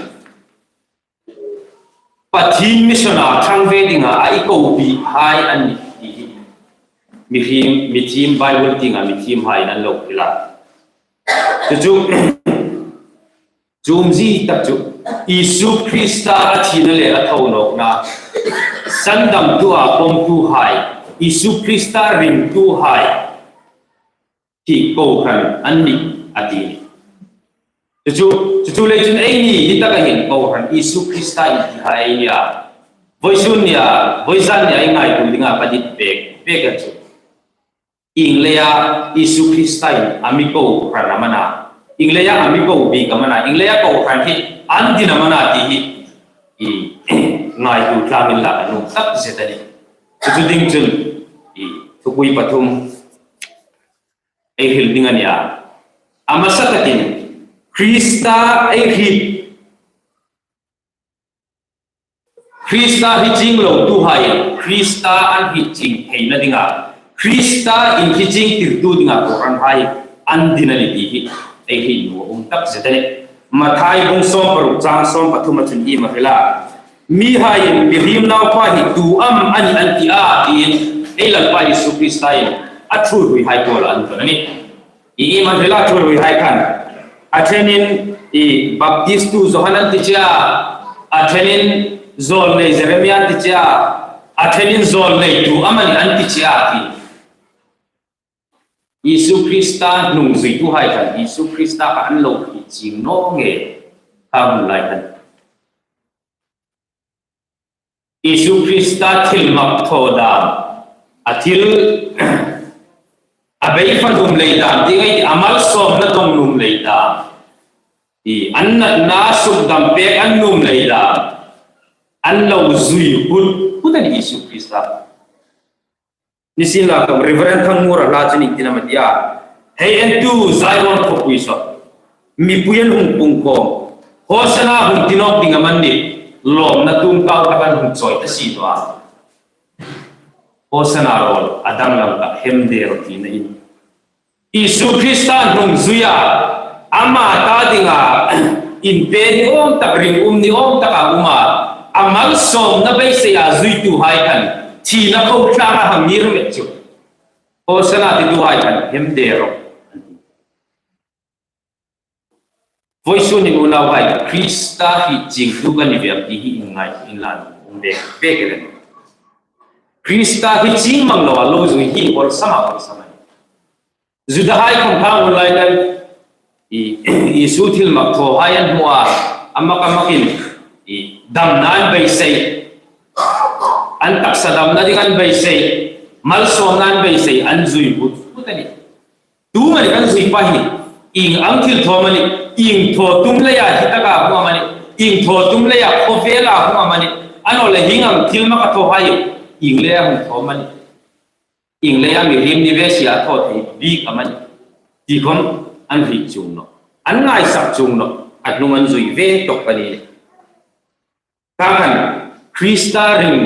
Pathien mission-a ṭhang ve dinga a i kopihai an ni ti hi. Mihring, mithiem Bible tienga mithiemhaiin an lo hril a. Chu chu, chu umzie tak chu, Isu Krista a thina le a tho nawkna, sandamtua pawmtuhai, Isu Krista ringtuhai, hi kohran an nih a ti. Chu chu, chu chu lei chun eini hi taka hin kohran Isu Krista intihai ei ni a. Voisun nia, voizan nia ei ngaituo dinga ka dit pek, pek a chu. Ieng leia Isu Krista in a mi kohran am a na. Ieng leia a mi ko bik am a na. Ieng leia kohran hi an din am a na ti hi. I ngaituo tlangin la ka nuom tak zet a nih. Chu chu ding chun, i thupui pathum ei hril ding a nih a. A hmasa takin, Krista ei hriet, Krista hriet chieng lotuhai, Krista an hriet chieng theina dinga, Krista inhriet chieng tirtu dinga kohranhai an din a nih ti hi ei hriet nuom a um tak zet a nih. Mathai bung sawm paruk chang sawm pathum a chun iem a hril a. Mihaiin mihriem naupa hi tu am a nih an ti a, tiin ei Lalpa Isu Krista in a ṭhuoiruoihai kuoma an dawn a nih. I iem an hril a ṭhuoiruoihai khan. A ṭhenin i Baptistu Johan an ti che a, a ṭhenin zawlnei Jeremia an ti che a, a ṭhenin zawlnei tu am a nih an ti che a ti. Isu Krista hnungzuituhai khan Isu Krista kha an lo hriet chieng naw nge kha hun lai khan. Isu Krista thil mak thaw dam, a thil a bei fa nuom lei dam, ti ngai a malsawmna dong nuom lei dam. I an natna sukdam pek an nuom lei dam. An lo zui hut hut a nih Isu Krista. Nisienlakhawm Reverend Thangmura hla chun ieng tin am a ti a. Hei entu Zion khawpui saw. Mipui an hung pung khawm. Hosanna hung ti nawk ding am a nih. Lawmna tum kau tak an hung chawi ta si naw a. Hosanna rawl a danglam tak hem der tina in. Isu Krista hnungzuia, ama ta dinga, inpe ni awm tak, ringum ni awm taka um a, a malsawmna beiseia zuituhai khan, thina khawtlanga hang ngir met chu. Hosanna tituhai khan, hem der rawh. Voisun hin unauhai, Krista hriet chiengtu kan ni ve am ti hi inngai, inla nuom a um bek, bek el a nih. Krista hriet chieng mang loa lo zui hi awlsam a, awlsam a nih. Judahai khawm kha hun lai khan i, Isu thil mak thawhai an hmu a, a mak a makin i damna an beisei. An taksa damna ding an beisei. Malsawmna an beisei, an zui hut hut a nih. Tu mani kan zui pa hi, ieng ang thil thaw am a nih, ieng thaw tum leia hi taka hung am a nih, ieng thaw tum leia khawvela hung am a nih, a naw leh hieng ang thil mak a thawhai, ieng leia hung thaw am a nih. Ieng leia mihriem ni ve sia thaw thei bik am a nih. Ti khawm an hriet chuong nawh. An ngaisak chuong nawh. A hnung an zui ve tawk a nih. Kha khan Krista ring,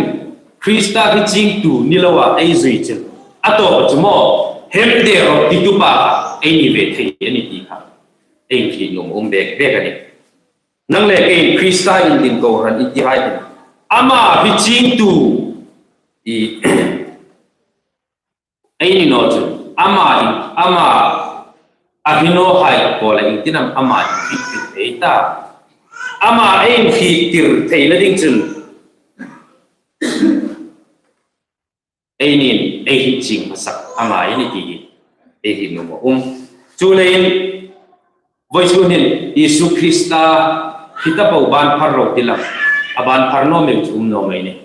Krista hriet chiengtu ni loa ei zui chun. A tawp chu maw, hem der rawh titu pa kha ei ni ve thei a nih ti kha. Ei hriet nuom a um bek bek a nih. Nang le kei Krista indin kohran i tihai hin. Ama hriet chiengtu i ei ni naw chu, ama in, ama a hriet nawhai kuoma ieng tin am ama inhriettir thei ta. Ama ei inhriettir theina ding chun, einiin ei hriet chieng hmasak a ngai a nih ti hi ei hriet nuom a um. Chuleiin, voisun hin Isu Krista hi ta po ban phar ro ti la, a ban phar naw meu chu um naw mei a nih.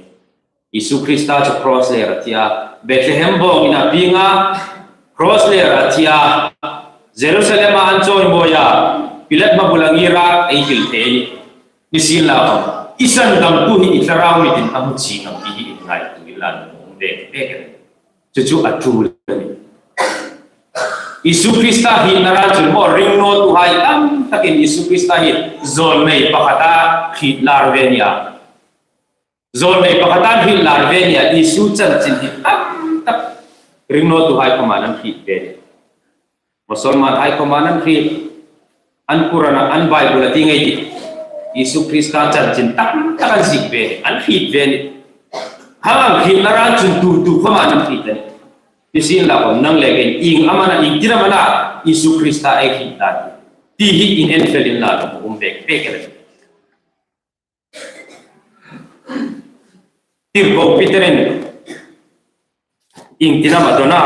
Isu Krista chu cross ler a thi a, Bethlehem bawngin a pieng a, cross ler a thi a, Jerusalem-a an chawimawi a, Pilat hmabula ngira ei hril thei a nih. Nisienlakhawm, i sandamtu hi i thlarau mitin a hmu chieng am ti hi inngaituo inla nuom a um bek bek a nih. Chu chu a tul a nih. Isu Krista hrietna ran chun maw ringnawtuhai tam takin Isu Krista hi zawlnei pakhata hriet lar ve a nih. Zawlnei pakhata hriet lar ve a nih, Isu chanchin hi tam tak ringnawtuhai khawma an hriet ve a nih. Musalmanhai khawma an hriet, an Quran-a, an Bible-a ti ngei ti. Isu Krista chanchin tam tak an ziek ve, an hriet ve a nih. Hang ang hrietna ran chun tu tu khawma an hriet a nih. Nisienlakhawm nang le kei ieng amana, ieng tin amana Isu Krista ei hriet dan ti hi inenfel inla nuom um bek bek a nih. Tirko Peter-in ieng tin am a dawn a,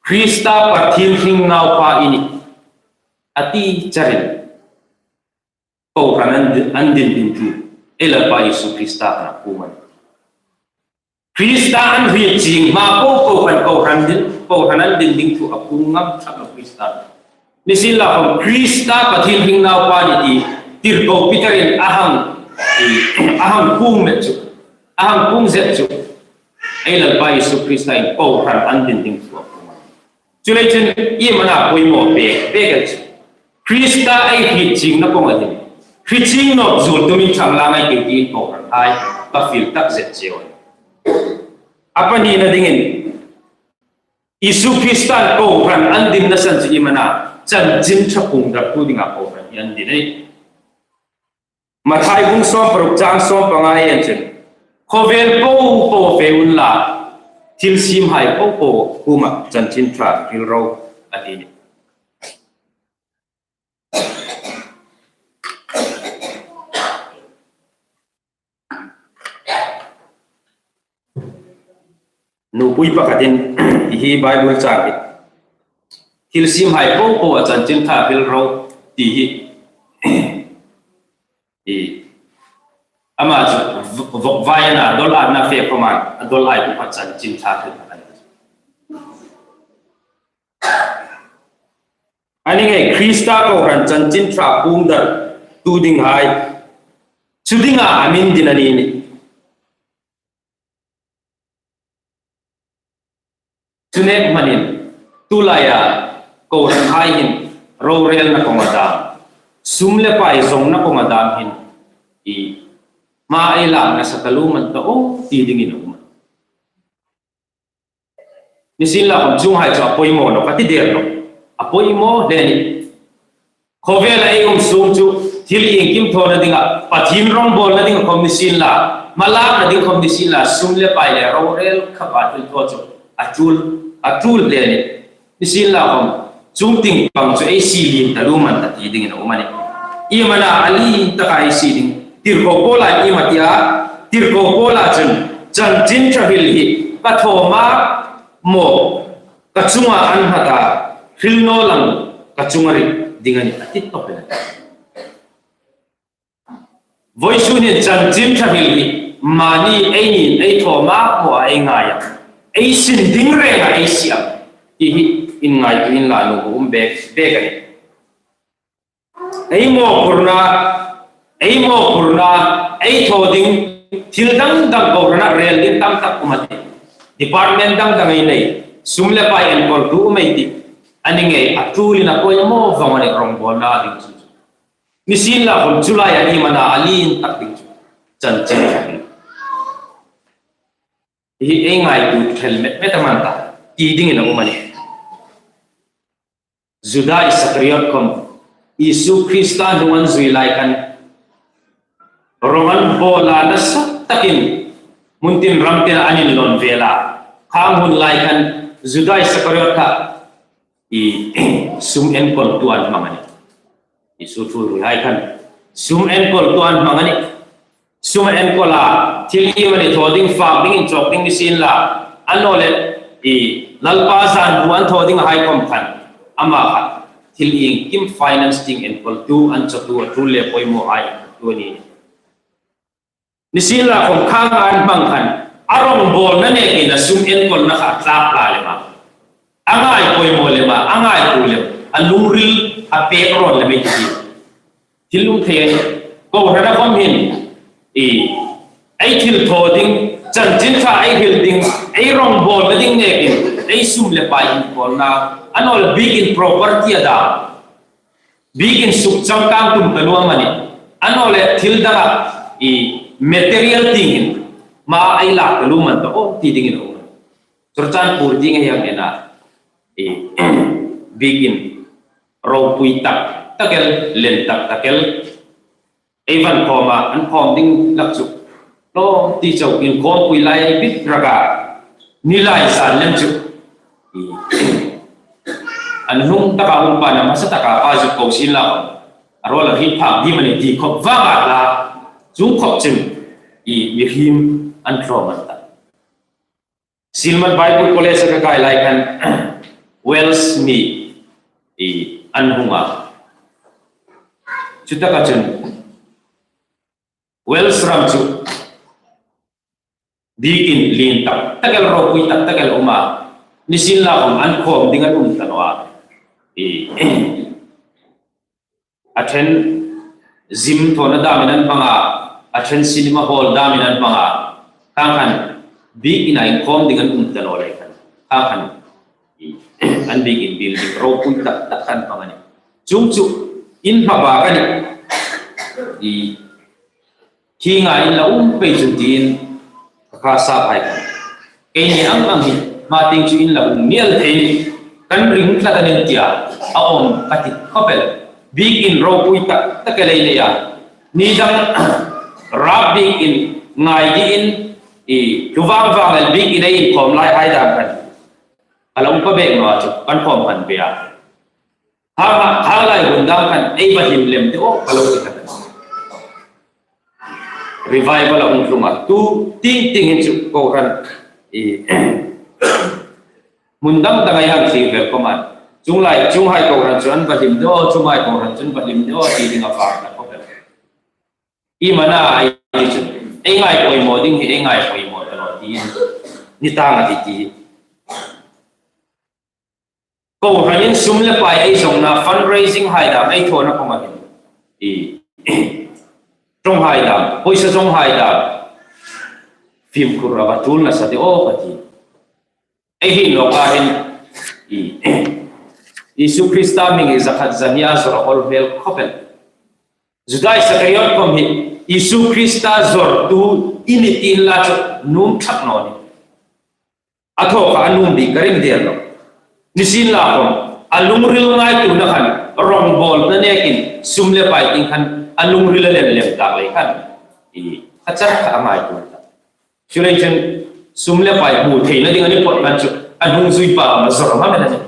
Krista Pathien hring naupa i nih a ti charin kohran an din, an din ding thu ei Lalpa Isu Krista khan a puong a nih. Krista an hriet chieng hma po po khan kohran din, kohran an din ding thu a puong ngam thak a Krista. Nisienlakhawm Krista Pathien hring naupa i nih ti tirko Peter-in a hang, a hang puong met chu, a hang puong zet chu ei Lalpa Isu Krista-in kohran an din ding thu a puong a nih. Chuleiin chun iemani poimaw bek bek a nih. Krista ei hriet chiengna kawnga hin hriet chieng nawk zuol tumin ṭhang la ngai ei ti kohranhai ka fiel tak zet cheu a nih. A pahnina dingin Isu Krista kohran an dinna san chu iemani chanchin ṭha puong dartu dinga kohran hi an din a nih. Mathai bung sawm paruk chang sawm panga-ah chun khawvel po po fe unla, thilsiemhai po po kuoma chanchin ṭha hril ro a ti a nih. Nupui pakhatin hi Bible chang hi thilsiemhai po po a chanchin ṭha hril ro ti hi, hi ama chu v-, vawk vai a na, dol a na fe khawma a dol ai tu kha chanchin ṭha hril a nih. A ni ngei Krista kohran chanchin ṭha puong dartu dinghai chu dinga a min din a ni a nih. Chu nek hmanin tulaia kohranhai hin rorelna kawnga dam, sum le pai zawngna kawnga dam hin i hma ei lak nasa taluo man ta aw ti dingin a um a nih. Nisienlakhawm chuonghai chu a poimaw nawh ka ti der nawh. A poimaw hle a nih. Khawvela ei um sung chu thil iengkim thawna dinga, Pathien rongbawlna dinga khawm nisienla, hmalakna ding khawm nisienla, sum le pai le rorel khapa thil thaw chu a tul, a tul hle a nih. Nisienlakhawm chuong tieng pang chu ei sie lien taluo man ta ti dingin a um a nih. Iemani a lien taka ei sie ding. Tirko Paula ieng am a ti a, tirko Paula chun chanchin ṭha hril hi ka thaw mak maw, ka chunga an hmata hril naw lang ka chunga rik ding a nih a ti tawp a nih. Vawisun hin chanchin ṭha hril hi mani ei niin ei thaw mak maw a ei ngai am, ei sin ding renga ei sie am ti hi inngaituo inla nuom um bek bek a nih. Ei mawphurna, ei mawphurna, ei thaw ding, thil dang dang kohrana rel ding tam tak um a tih. Department dang dang ei nei, sum le pai enkawltu um ei tih. A ni ngei a tulin a poimaw vawng a nih rongbawlna ding chu. Nisienlakhawm chu laia iemani a lien tak ding chu chanchin ṭha hril hi ei ngaituo ṭhel met met a man ta ti dingin a um a nih. Juda Iskariot khawm Isu Krista hnung an zui lai khan rawng an bawl a, nasa takin hmun tin ram tin an inlawn vel a. Khang hun lai khan Juda Iskariot kha i sum enkawltu an hmang a nih. Isu thu ruolhai khan sum enkawltu an hmang a nih. Sum enkawl a, thil iemani thaw ding, fak ding, inchawk ding nisienla, annawleh i Lalpa zan bu an thaw ding a hai khawm khan ama kha thil iengkim finance ding enkawltu, an chawtu, a tul le poimawhai inkhawmtu a nih. Nisienlakhawm khang an hmang khan a rongbawlna nekin a sum enkawlna kha a tlak hla lem a, a ngai poimaw lem a, a ngaituo lem, a lungril a pek rawn lem ei ti. Thil um thei a nih. Kohrana khawm hin i ei thil thaw ding, chanchin ṭha ei hril ding, ei rongbawlna ding nekin Ei sum le pai inkhawmna, annawleh biekin property a dam, biekin suk changkang tum taluo am a ni, annawleh thil danga i material tieng hin hma ei lak taluo am a ni ta aw ti dingin a um. Churachandpur tieng ei hang en a, i biekin ropui tak tak el, len tak tak el ei va inkhawm a, an khawm ding lak chu lo ti chau inkhawmpui lai bik raka ni lai san lem chu. An hnung taka um pa na masa taka pa zuk ko sin la, a ruol a hriet phak ding am a ni ti khop vanga la, chu khop chim i mihriem an tlawm an ta. Silmat Bible College-a ka kai lai khan Wales mi i an hung a. Chutaka chun Wales ram chu biekin lien tak tak el, ropui tak tak el a um a. Nisienlakhom an khawm ding an um ta naw a. I a ṭhen gym thawna damin an hmang a, a ṭhen cinema hall damin an hmang a, khang khan biekin a inkhawm ding an um ta naw lei khan, khang khan i an biekin building ropui tak tak khan hmang a nih. Chuong chu in hma bak a nih. I hi nga in la um pei chu tiin ka kha sa phai khan. Keini ang ang hi hma tieng chu in la um mial thei ni, kan ring tlat a nih tia a awm ka ti khop el. Biekin ropui tak tak el ei nei a. Ni dang rap biekin ngai dingin i tlu vang vang el biekin ei inkhawm lai hai dam khan. A la um pa bek naw chu kan khawm khan ve a. Ha, ha, ha lai hun dang khan ei va hlim lem te aw, ka lo ti kha. Revival a hung tlung a, tu tieng tieng hin chu kohran i hmun dang dang ei hang thlir vel khom a. Chuong lai, chuong hai kohran chu an va hlim de aw, chuong hai kohran chu an va hlim de aw, ti ding a fak na khop el. I mana ei ti chu. Ei ngai poimaw ding hi, ei ngai poimaw ta naw ti. Ni tang a ti ti. Kohranin sum le pai ei zawngna, fundraising hai dam ei thawna kawng a hin, i ṭawng hai dam, pawisa zawng hai dam, fimkhur a va tul nasa de aw ka ti. Ei hi nawk a hin i Isu Krista hming i zakhat zahni a zawr a hawl hmel khop el. Juda Iskariot khom hi Isu Krista zawrtu i ni ti inla chu nuom ṭhak naw ni. A thaw kha a nuom bik ka ring der lo. Nisienlakhom a lungril ngaituona khan rongbawlna nekin sum le pai tieng khan a lungril a lem lem tak lei khan i a char kha a ngaituona ta. Chuleiin chun sum le pai hmu theina ding a ni phawt khan chu a hnungzui pa ma zawr ma mena ni.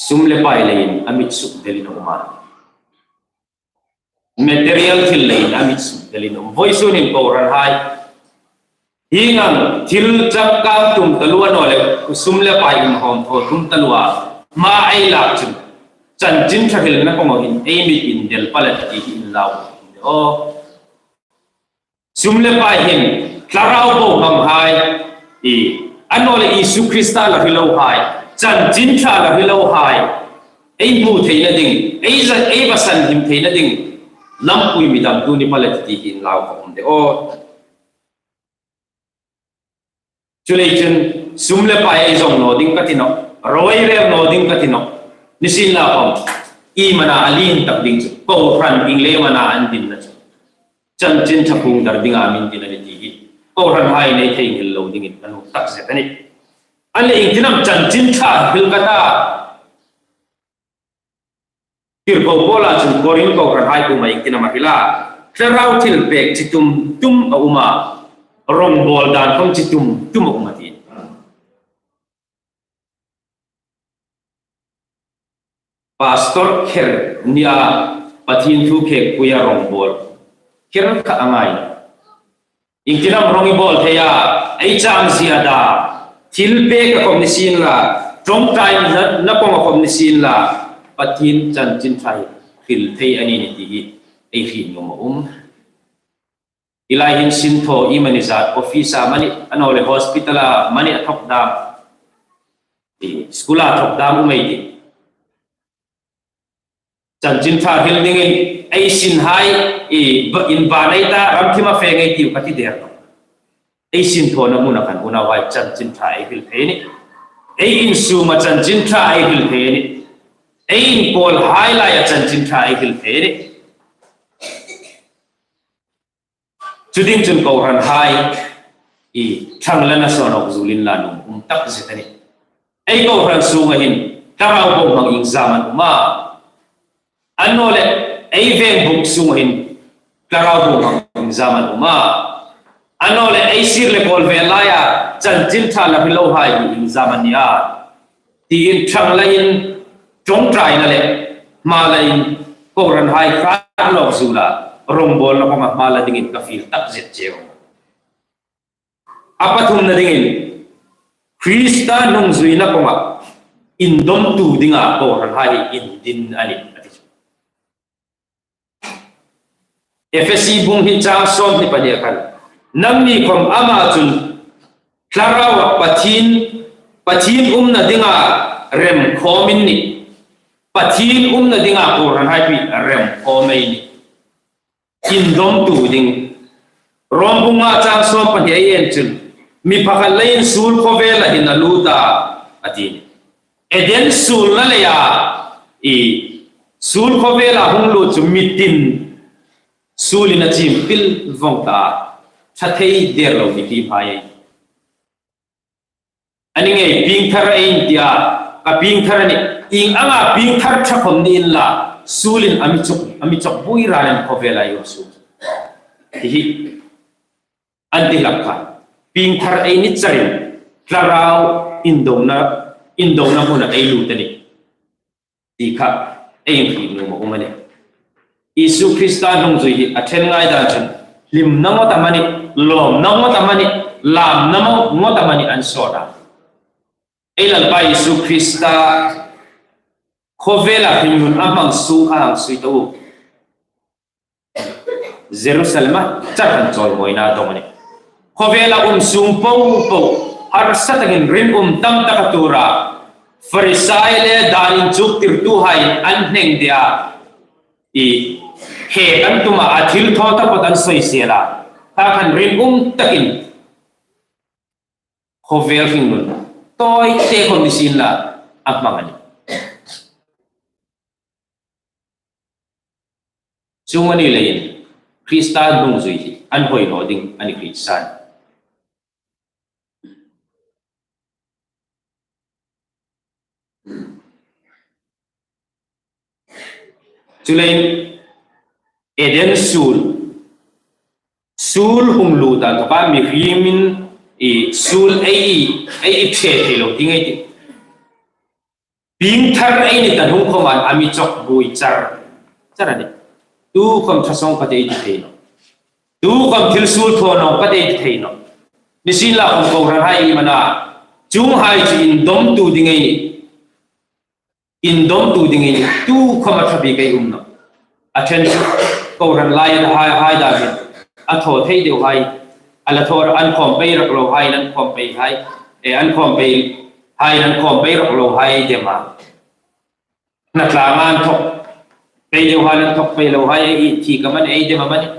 Sum le pai leiin a mit suk delin a um a. Material thil leiin a mit suk delin a um. Vawisun hin kohran hai. Hieng ang thil changkang tum taluo a naw le sum le pai inhawm thaw tum taluo a. Hma ei lak chun chanchin ṭha hrilna kawng a hin ei mit indel pal a ti hi in lau. Aw. Sum le pai hin thlarau bohmang hai, i, a naw le Isu Krista la hril lo hai, chanchin ṭha la hril lo hai, ei hmu theina ding, ei za, ei va sanhim theina ding lampui mi damtu ni pal a ti hi in lau ka um de aw. Chuleiin chun sum le pai ei zawng naw ding ka ti nawh, ro ei rel naw ding ka ti nawh. Nisienlakhom i mana a lien tak ding chu kohran ieng le mana an dinna chu chanchin ṭha hung dar dinga min din a ni ti hi kohran hai nei thei nghal lo dingin ka nuom tak zet a nih. An le ieng tin am chanchin ṭha hril ka ta. Tirko Paula chun Korin kohran hai kuoma ieng tin am a hril a, thlarau thilpek chi tum tum a um a, rongbawl dan khom chi tum tum a um a ti. Pastor kher nia Pathien thu khekpuia rongbawl kher kha a ngai. Ieng tin am rong i bawl thei a, ei chang zia dam, thilpek a khom ni sien la, ṭawngṭaina kawng a khom ni sien la, Pathien chanchin ṭha hi hril thei a ni ti hi ei hriet nuom a um. Hi lai hin sin thaw iemani zat, office-a amanih, a naw le hospital-a amanih a thawk dam, i school-a thawk dam um ei tih. Chanchin ṭha hril dingin ei sinhai, i, ba-, inban ei ta, ram thima fe ngei tiu ka ti der nawh. Ei sinthawna hmuna khan unauhai chanchin ṭha ei hril thei a nih. Ei insunga chanchin ṭha ei hril thei a nih. Ei inkawlhai laia chanchin ṭha ei hril thei a nih. Chu ding chun kohranhai, i, ṭhang la nasawn awk zuol inla nuom um takzet a nih. Ei kohran sunga hin thlarau bohmang iengzam an um a? Annawleh ei vengbuk sunga hin thlarau bohmang iengzam an um a? Annawleh ei sir le kawl vel laia chanchin ṭha la hril lohai hi iengzam an nih a? Tiin ṭhang lain ṭawngṭaina le hma lain kohranhai hrat nawk zuola rongbawlna kawnga hma la dingin ka fiel takzet cheu. A pathumna dingin, Krista hnungzuina kawnga indawmtu dinga kohranhai hi indin a nih, a ti chu. Efesi bung hni chang sawmhni pahni khan, nangni khom ama chun thlaraua Pathien, Pathien umna dinga rem khawm in nih. Pathien umna dinga kohranhai hi rem khawm ei nih. Indawmtu ding. Rom bung nga chang sawm pahni ei en chun, mi pakhat leiin suol khawvela hin a lut a, a ti. Eden suolna leia, i, suol khawvela hung lut chu mi tin suolin a chim pil vawng ta, ṭha thei der lo ni ti hmai ei. Ani ngei piengthar ei inti a, ka piengthar a nih, ieng anga piengthar ṭha khom ni inla, suolin a mi chawk, a mi chawk buoi ranin khawvela i um suol. Hi hi. An ti hlak kha. Piengthar ei ni charin, thlarau indona, indona hmuna ei lut a nih. Ti kha ei inhriet nuom a um a nih. Isu Krista hnungzui hi a ṭhen ngai dan chun, hlimna ngawt amanih, lawmna ngawt amanih, lamna ngawt amanih an sawt a. Ei Lalpa Isu Krista khawvela hringnun a hmang sung a hang sui ta u. Jerusalema char han chawlngawina dawng a nih. Khawvela um sung po po, harsa takin rinum tam tak a tuor a, Farisai le dan inchuktirtuhai an hneng de a, i, he kan tuma a thil thaw taphawt an sawisel a, ta khan rinum takin khawvel hringnun tawite khom ni sienla a hmang a nih. Chuong a ni leiin, Krista hnungzui hi an hoi naw ding a ni hriet san. Chuleiin, Eden suol, suol hung lut a, tuta mihriemin, i, suol ei, ei ṭhe thei lo ding ei tih. Piengthar ei ni ta hnung khoma a mi chawk buoi char char a nih. Tu khom ṭha sawng ka ti ei ti thei nawh. Tu khom thil suol thaw naw ka ti ei ti thei nawh. Nisienlakhom kohranhai ei um a na. Chuonghai chu indawmtu ding ei nih. Indawmtu ding ei nih. Tu khoma ṭha bik ei um nawh. A ṭhen chu, kohran laia hai, hai dan hin, a thaw thei deuhai, a la thaw an khawm pei rak lohai, an khawm peihai, e, an khawm peihai, an khawm pei rak lohai dem a. Hnatlanga an thawk pei deuhai, an thawk pei lohai, e, i thi ka man, ei dem amanih.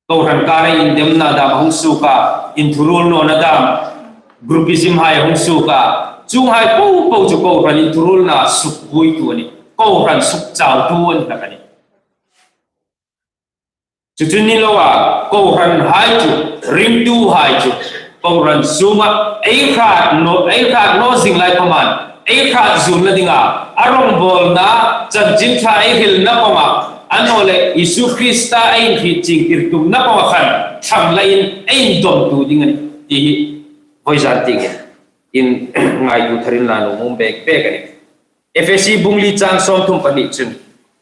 Kohran kara indemna dam hung suok a, inthuruol nawna dam, groupism hai hung suok a, chuonghai po po chu kohran inthuruolna sukbuoitu a nih, kohran sukchautu a ni hlak a nih. Chu chu ni loa, kohranhai chu, ringtuhai chu, kohran sunga ei hrat naw, ei hrat naw zing lai khoman, ei hrat zuolna dinga, a rongbawlna, chanchin ṭha ei hrilna kawnga, annawleh Isu Krista ei inhriet chingtirtumna kawnga khan, ṭhang lain ei indawmtu ding a nih, ti hi, vawizan tieng hin, in ngaituo tharin la nuom bek bek a nih. Efesi bung li chang sawmthum pahni chun,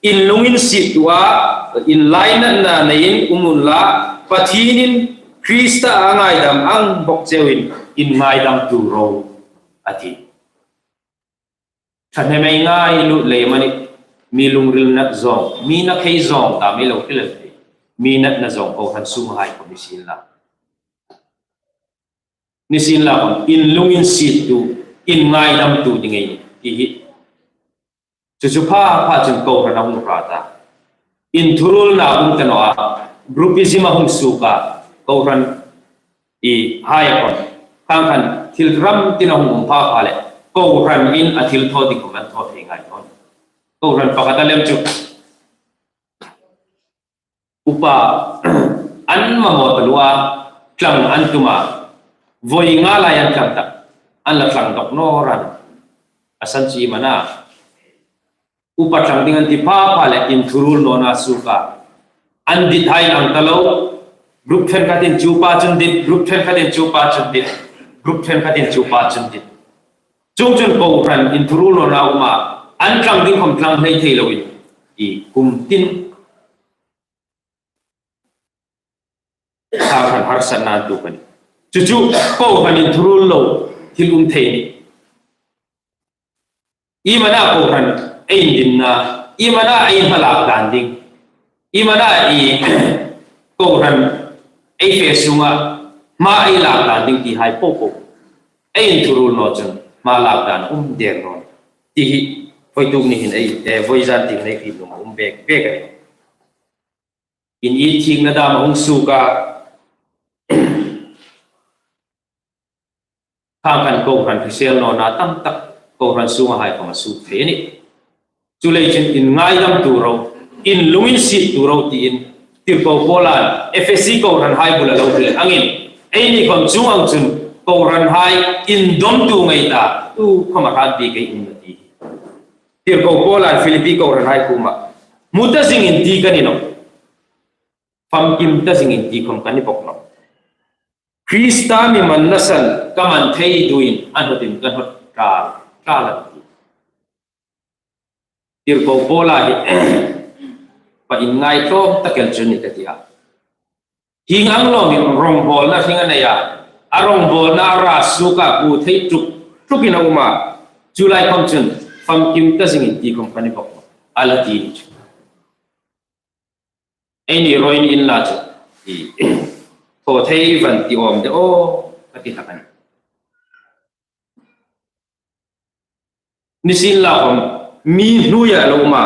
in lunginsiettu a, inlainatna neiin um unla, Pathienin Krista a ngaidam ang bawk cheuin in ngaidamtu ro, a ti. Ṭhahnemngai lut lei amanih, mi lungril nat zawng, mi na khei zawng ta mi lo hril a nih. Mi natna zawng kohran sunghai khom ni sienla. Ni sienlakhom, in lunginsiettu, in ngaidamtu ding ei nih, ti hi. Chu chu pha pha chun kohran a hung hrat a. Inthurulna um ta naw a, groupism a hung suok a, kohran hai a khom. Khang khan thil ram tin a hung um pha pha le, kohran in a thil thaw ding khom an thaw thei ngai naw. Kohran pakhat a lem chu upa an mamaw taluo a, tlang an tum a, voi nga lai an tlang tak, an la tlang dawk naw ran. A san chu iem a na, upa tlang ding an ti pha pha le inthurulnawna suok a. An dit hai ang ta lo, group ṭhenkhatin chu pa chun dit, group ṭhenkhatin chu pa chun dit, group ṭhenkhatin chu pa chun dit. Chuong chun kohran inthurulnawna um a, an tlang ding khom tlang hlei thei loin, i kum tin khang khan harsatna an tuok a nih. Chu chu kohran inthurul lo thil um thei a nih. Iem a na kohran ei indinna, iem a na ei hmalak dan ding, iem a na i kohran ei fe sunga hma ei lak dan ding ti hai po po ei inthurul naw chun hma lak dan um der naw ti hi voi tuk ni hin ei, eh, voi zan ti hin ei hriet nuom a um bek bek a nih. Inithikna dam a hung suok a, khang khan kohran hriselnawna tam tak kohran sunga hai khom a suok thei a nih. Chuleiin inngaidamtu ro, inlunginsiettu ro tiin tirko Paula'n Efesi kohran hai bula lo hril angin, eini khom chuong ang chun kohran hai indomtu ngei ta, tu khom a hrat bik ei um nawh ti. Tirko Paula'n Filipi kohran hai kuoma, hmu ta zingin ti ka ni nawh, famkim ta zingin ti khom ka ni bawk nawh. Krista mi manna san ka man thei duin a hnawtin ka hnawt ṭal ṭal a ti. Tirko Paula hi pa inngaithlawm tak el chu a nih ka ti a. Hieng ang lawm hi rongbawlna hring a nei a, a rongbawlna a ra suok a, bu thei tuk tukin a um a. Chu lai khom chun famkim ta zingin ti khom ka ni bawk nawh, a la ti ni chu. Eini ruok inla chu, i, thaw thei van ti awm de aw, ka ti hlak a nih. Nisienlakhom mi hnuoia lo um a,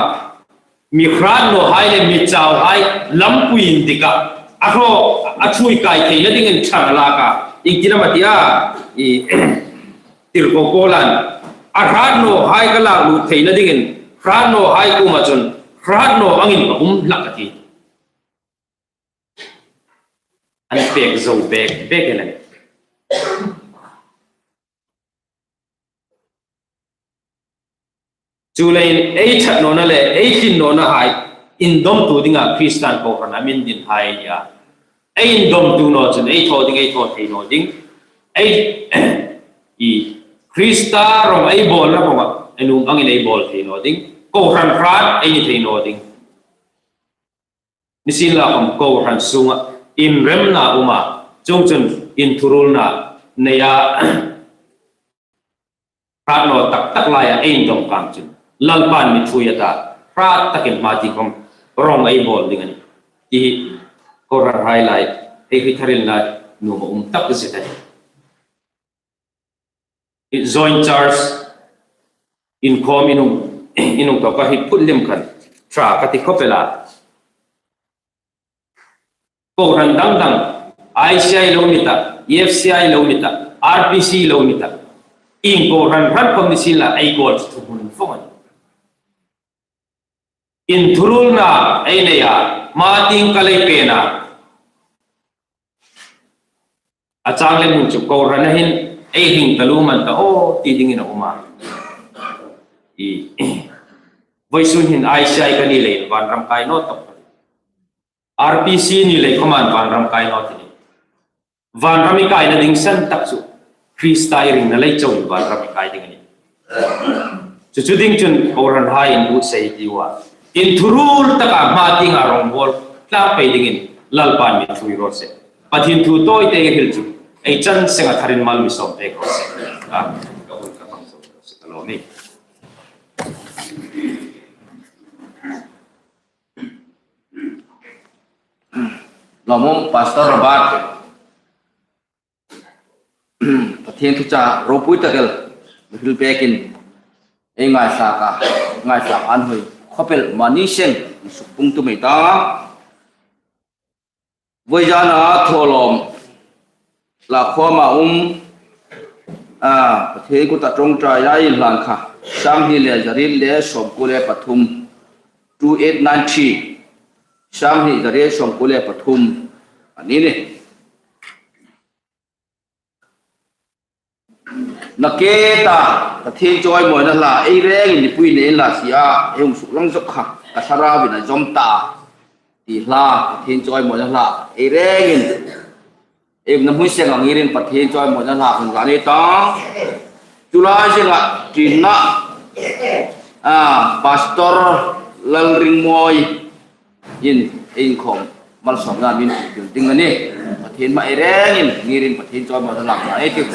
mi hrat naw hai le mi chau hai lampui indika a hraw, a ṭhuoi kai theina dingin ṭhang a lak a, iengtin am a ti a, i, tirko Paula'n, a hrat naw hai ka lak lut theina dingin hrat naw hai kuoma chun hrat naw angin ka um hlak a ti. An pek zo bek bek el a nih. Chuleiin ei ṭhat nawna le ei tlin nawna hai indomtu dinga Krista'n kohran a mi indin hai a nih a. Ei indomtu naw chun ei thaw ding, ei thaw thei naw ding. Ei, i, Krista rong ei bawlna khoma ei nuom angin ei bawl thei naw ding. Kohran hrat ei ni thei naw ding. Nisienlakhom kohran sunga inremna um a, chuong chun inthurulna nei a, hrat naw tak tak laia ei indom kang chun Lalpa'n mi ṭhuoi a ta, hrat takin hma tieng khom rong ei bawl ding a nih. Ti hi kohran hai lai, ei hriet tharin lai nuom a um tak zet a nih. Joint Church inkhawm inung, inung tawka hi phut lim khan ṭha ka ti khop el a. Kohran dang dang, I C I lo ni ta, E F C I lo ni ta, R P C lo ni ta, ieng kohran hran khom ni sienla ei kawl chu thuhmun fawng a nih. Inthurulna ei nei a, hma tieng ka lei pen a. A chang le hmun chu kohran a hin ei hring taluo man ta aw ti dingin a um a. I, voisun hin I C I ka ni leiin vanram kai naw tawp. R P C ni lei khoma'n vanram kai naw ti ni. Vanram i kaina ding san tak chu Krista i ringna lei chauin vanram i kai ding a nih. Chu chu ding chun kohran hai in bu sei ti ua, inthurul taka hma tienga rong bawl tlang pei dingin Lalpa'n mi ṭhuoi raw se. Pathien thu tawite i hril chu ei chan senga tharin mal mi sawm pek raw se. Ka, ka hun ka hmang zo se ka lawm a nih. Lawmum Pastor Robert, Pathien thu chang ropui tak el mi hril pekin ei ngaithlak a. Ngaithlak an hoi khawpel mani seng suk pung tu mai ta. Vawizana thawlawm la khawma um, a, Pathien kuta ṭawngṭaina inhlan kha, sang hni le zariet le sawmkuo le pathum, two eight nine three, sang hni zariet sawmkuo le pathum a ni nih. Nakie ta, Pathien chawimawina hla, ei rengin nipui nei inla si a, ei hung suklang zok kha, ka thlarauin a zawm ta, ti hla, Pathien chawimawina hla, ei rengin, ei umna hmun senga ngirin Pathien chawimawina hla hung la ni ta. Chu lai zinga ṭina, a, Pastor Lalringmawi in, inkhawm malsawmna min hril ding a nih. Pathien hma ei rengin, ngirin Pathien chawimawina hla ei tih.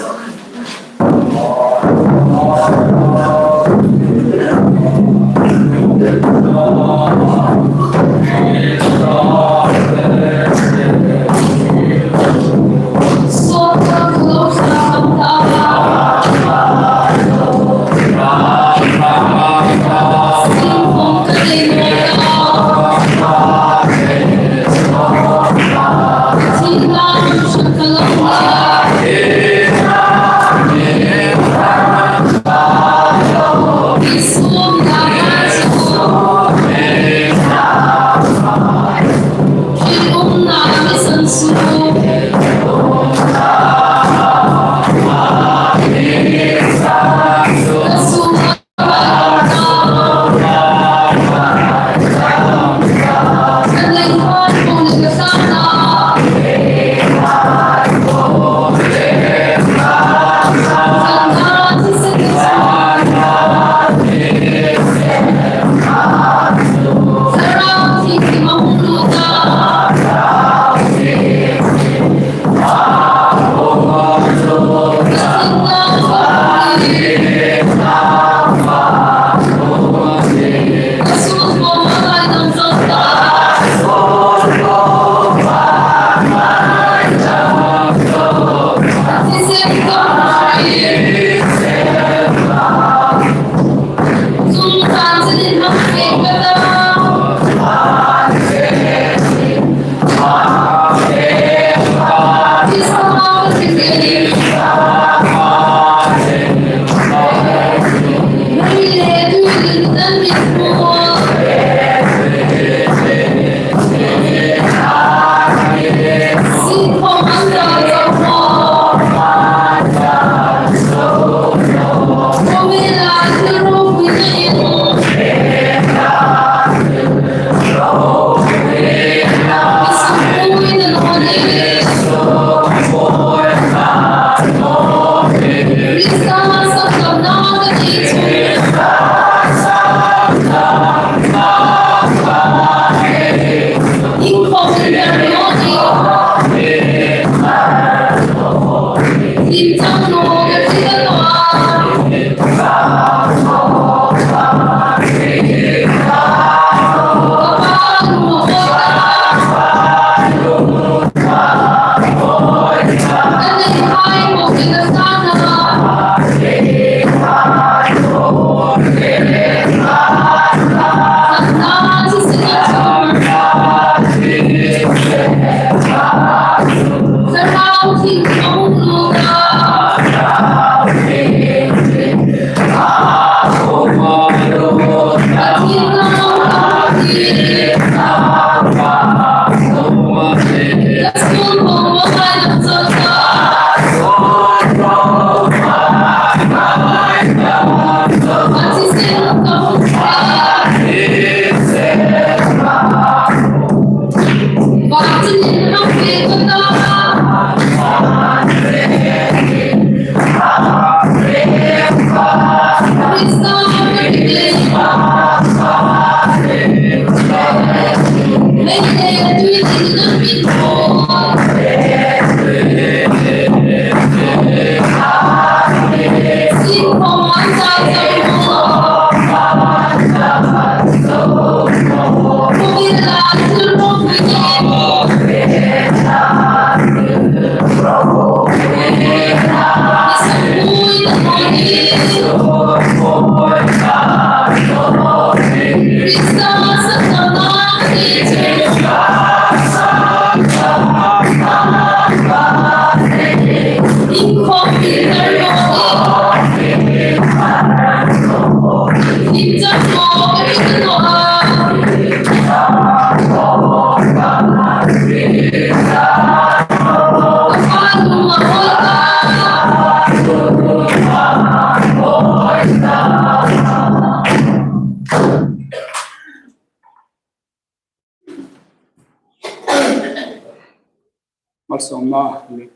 Malsawmna leh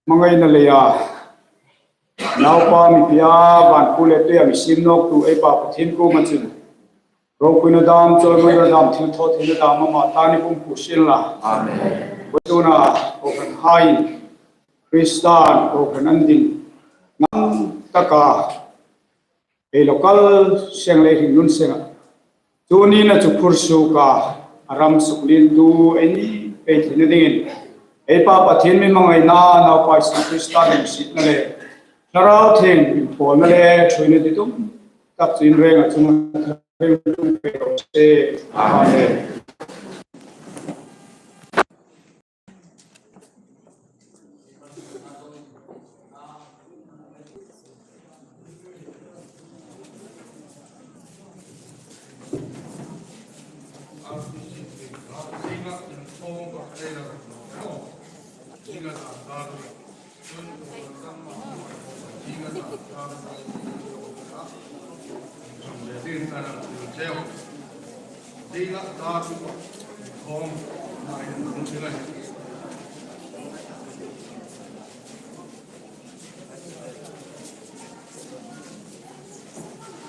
hmangaina leia Naupa mi pia, van khuo le tuia mi siem nawktu ei Pa Pathien kuoma chun ropuina dam, chawimawi dam, thilthawtheina dam ama ta ni pum phu sien la. Amen. Vawisuna kohranhai Kristan kohran an din ngam taka ei local seng le hringnun senga chu nina chu phur suoka a ram suklientu ei ni pei theina dingin ei Pa Pathien mi hmangaina, Naupa Isu Krista hmingsietna le Thlarau Thienghlim pawlna le ṭhuoina ditum tak chu in renga chunga thar ring pei ro se. Amen.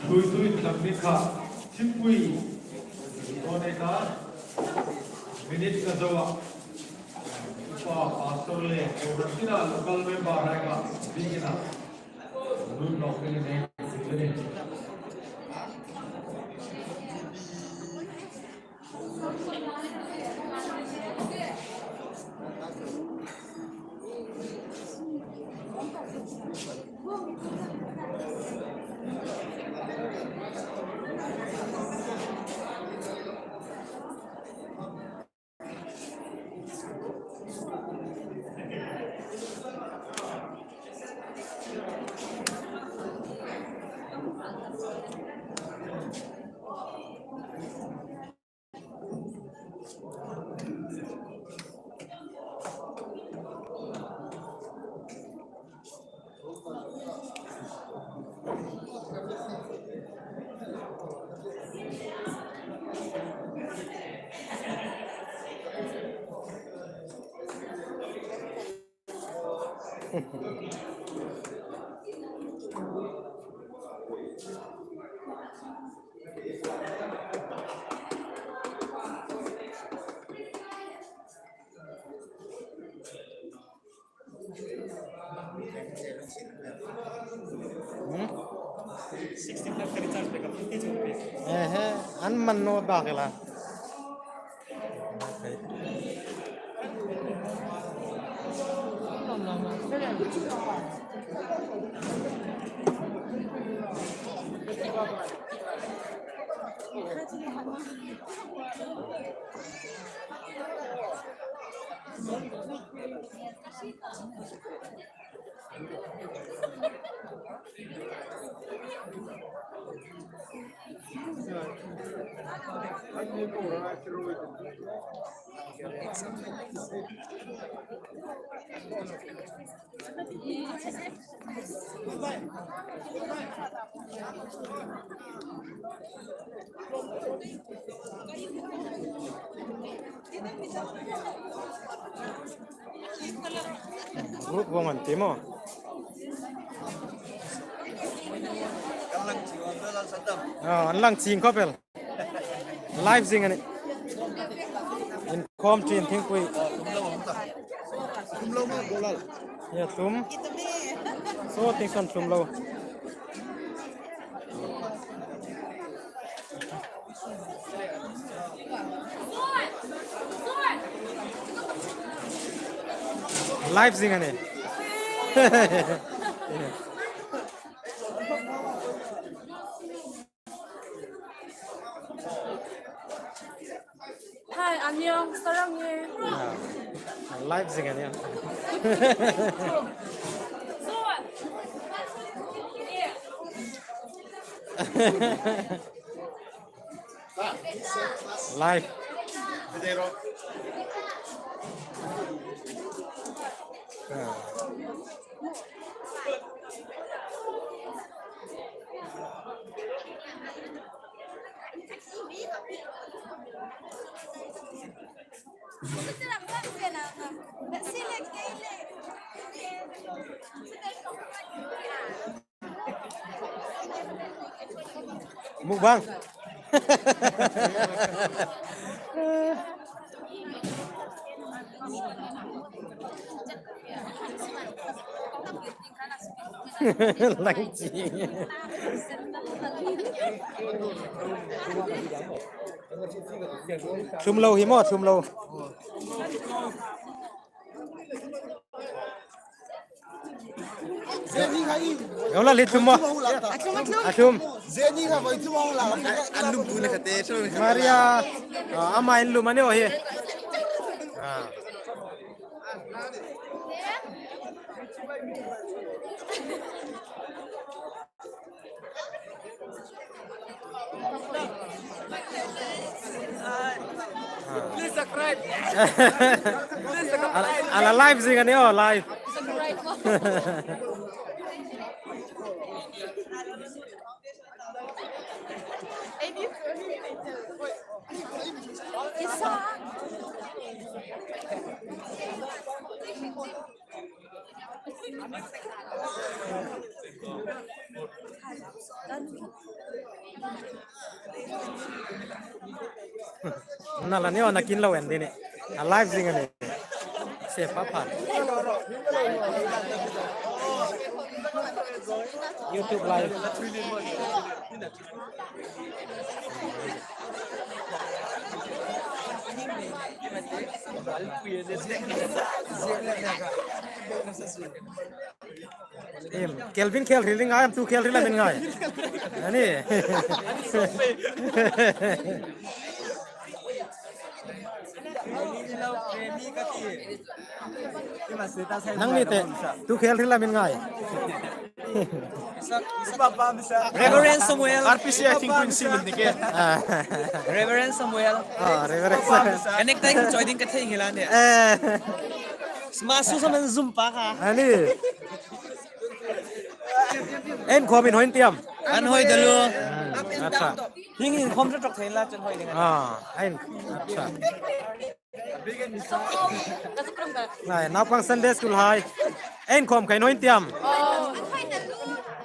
Ṭhuoitu inthlang mi kha thingpui dawn ei ta, minute ka zo a. Upa Pastor le kohran tina local member hai kha biekina lut nawk dingin ei ti. Hmm? Sixty-five ka recharge pack ka fifty chu rupees. Ehe, an man naw bak el a. Group vawng an ti maw? Ah, an lang ching khawp el. Live zing a nih. Inkhawm ṭhin thingpui. Tlum lo, tlum lo. Tlum lo ma, Golal. Ea, tlum. Saw tieng saw tlum lo. Live zing a nih. Hi, 안녕하세요. 아, live zing a nih. Live. Ah. Mukbang. Lang chi. Ṭhum lo hi maw, ṭhum lo. Yola li ṭhum maw. A ṭhum, a ṭhum. A ṭhum. Maria, ah, ama in lum a ni aw hi. Ah. Please subscribe. Please subscribe. Ala, ala live zing a ni aw, live. Na la ni aw, na kin lo en ding a nih. A live zing a nih. Se pa pa. YouTube live. Em, Kelvin khel hril ngai am, tu khel hril a min ngai. A ni. Nangni te, tu khel hril a min ngai. Reverend Samuel. R P C I think Queen Sim in the game. Ah. Reverend Samuel. Ah, Reverend Samuel. Connect time choi ding ka thei ngai la ne. Eh. Sma su sa man zum pa ka. A ni. Inkhawm in hoi tiam. An hoi ta lo. Hmm, acha. Hieng inkhawm ṭawk thei la chun hoi ding. Ah, a ni. Acha. Ngai, naupang Sunday school hai. Inkhawm kha in hoi tiam.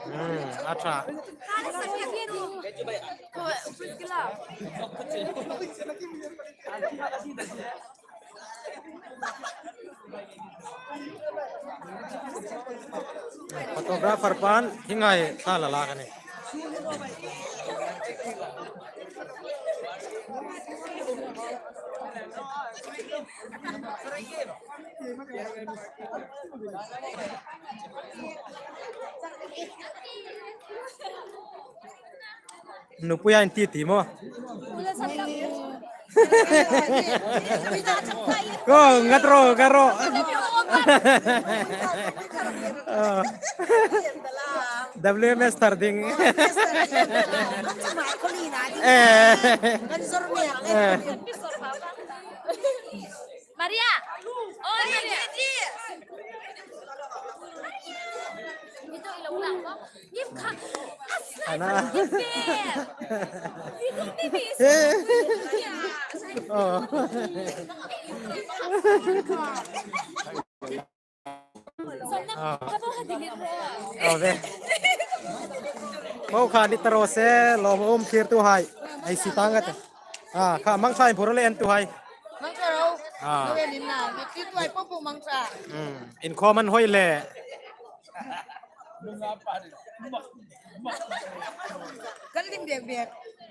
Hmm, acha. Photographer pan hi ngai ta la la ka ni. Nupui a inti ti maw. Ko, ngat ro, ngat ro. Oh. W M S thar ding. Eh. Eh. Maria! Oi, Maria! Ito, ilo lang ko. Ngim kha. Aslan, Ana. Ngim kha. Ngim kha. Eh. Oh. Ah. Aw ve. Ko kha ni ta ro se, lawm um thlir tu hai. Ei si tang a te. Ah, kha mangṭha in phur le en tu hai. Mangṭha ro. Ah. Lo en in na, ni ti tu hai po po mangṭha. Hmm. Inkhawm an hoi le. Kan lim bek bek.